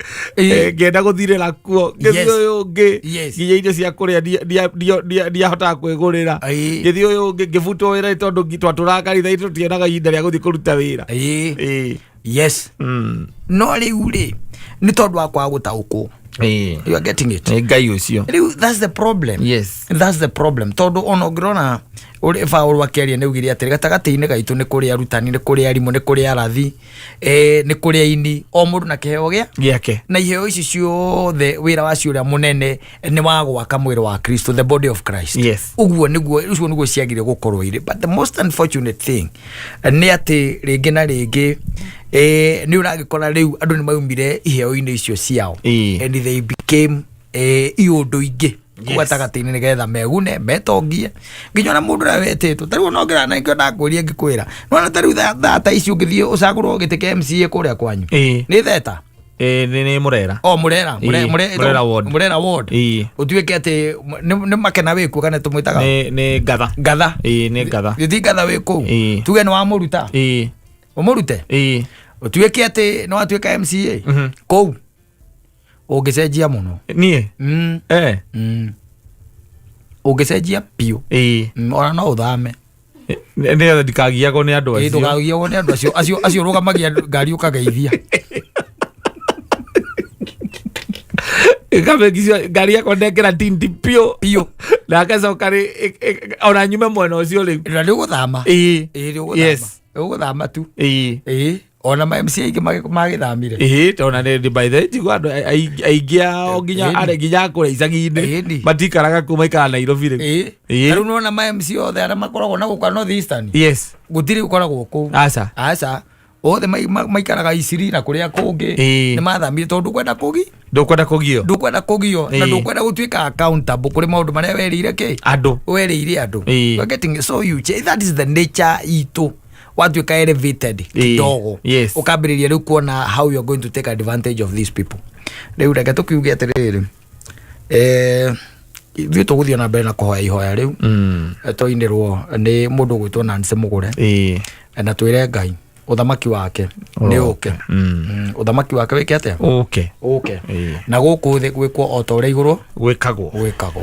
ngĩenda gũthirĩra kuo, ngĩthiĩ ũyũ ũngĩ, nginya irio cia kũrĩa ndiahotaga kwĩgũrĩra. Ngĩthiĩ ũyũ ũngĩ, ngĩbutwo wĩra nĩ tondũ twatũraga kanitha tũtionaga ihinda rĩa gũthiĩ kũruta wĩra. No rĩu rĩ, nĩ tondũ wa kwaga gũtaũkwo. You are getting it? Nĩ Ngai ũcio. Rĩu that's the problem. That's the problem, tondũ ona ũngĩrora ũrĩa Paul akĩaria nĩ augire atĩrĩ, gatagatĩ-inĩ gaitũ nĩ kũrĩ arutani, nĩ kũrĩ arimũ, nĩ kũrĩ arathi, nĩ kũrĩ aini, o mũndũ na kĩheo gĩa gĩake. Na iheo ici ciothe wĩra wacio ũrĩa mũnene nĩ wa gwaka mwĩrĩ wa Kristo, the body of Christ. Ũguo nĩguo, ũcio nĩguo ciagire gũkorwo irĩ. But the most unfortunate thing nĩ atĩ rĩngĩ na rĩngĩ nĩ ũragĩkora rĩu andũ nĩ maumire iheo-inĩ icio ciao and they became iũndũ ingĩ kũu gatagatĩ-inĩ nĩgetha megune, metongie. Nginya ona mũndũ ũrĩa wetĩtwo ta rĩu ona ũngĩra na nĩkĩo ndakwĩria ngĩkwĩra nona ta rĩu thaa ta ici ũngĩthiĩ ũcagũrwo gĩtĩ kĩa MCA kũrĩa kwanyu. Nĩ theta. Nĩ Mũrera. O Mũrera. Mũrera ward. Mũrera ward. Ũtuĩke atĩ nĩ Makena wĩkuo kana tũmwĩtaga? Nĩ Ngatha. Ngatha. Ĩĩ, nĩ Ngatha. Gĩthi Ngatha wĩ kũu. Tuge nĩ wamũruta, ũmũrute, ũtuĩke atĩ nĩ watuĩka MCA kũu. Ũngĩcenjia mũno. Niĩ? Mm. Eh. Ũngĩcenjia biũ. Ĩĩ. Ona no ũthame. Nĩgetha ndikagiagwo nĩ andũ Ĩĩ, acio. Ndũkagiagwo nĩ andũ acio ũrũgamagia ngari ũkageithia. Ĩkameki ngari yakwa ndekĩra tindi piũ. Biũ. Na ngacoka rĩ ona nyume mwena ũcio rĩu. Na nĩ ũgũthama. Ĩĩ. Ĩĩ, nĩ ũgũthama. Yes. Ũgũthama tu. Ĩĩ. Ĩĩ, ona ma MC aingĩ magĩthamire. Ĩĩ, tondũ nĩ by the way njigua andũ aingĩ ao nginya Ĩni. arĩa nginya kũrĩa icagi-inĩ Ĩni. matikaraga kũu, maikaraga Nairobi rĩu. Ĩĩ. Ĩĩ. Ta rĩu nĩwona ma MC othe arĩa makoragwo na gũka North Eastern. Yes. Gũtirĩ ũkoragwo kũu. Aca. Aca. Othe maikaraga Isiri na kũrĩa kũngĩ. Ĩĩ. Nĩ mathamire tondũ ndũkwenda kũgi. Ndũkwenda kũgio. Ndũkwenda kũgio na Ĩĩ. ndũkwenda gũtuĩka accountable kũrĩ maũndũ marĩa werĩire kĩ? Andũ. Werĩire andũ. Ĩĩ. You are getting so you that is the nature itũ. Watuĩka elevated Ĩĩ. kidogo. Yes. Ũkambĩrĩria rĩu kuona how you are going to take advantage of these people. Rĩu reke tũkiuge atĩrĩrĩ, ithuĩ tũgũthiĩ na mbere na kũhoya ihoya rĩu. Twainĩrwo nĩ mũndũ ũgwĩtwo Nancy Mũgũre. Ĩĩ. Na twĩre Ngai ũthamaki wake nĩ ũke. Ũthamaki wake wĩke atĩa? Ũke. Ũke. Ĩĩ. Na gũkũ thĩ gwĩkwo o ta ũrĩa igũrũ gwĩkagwo. Gwĩkagwo.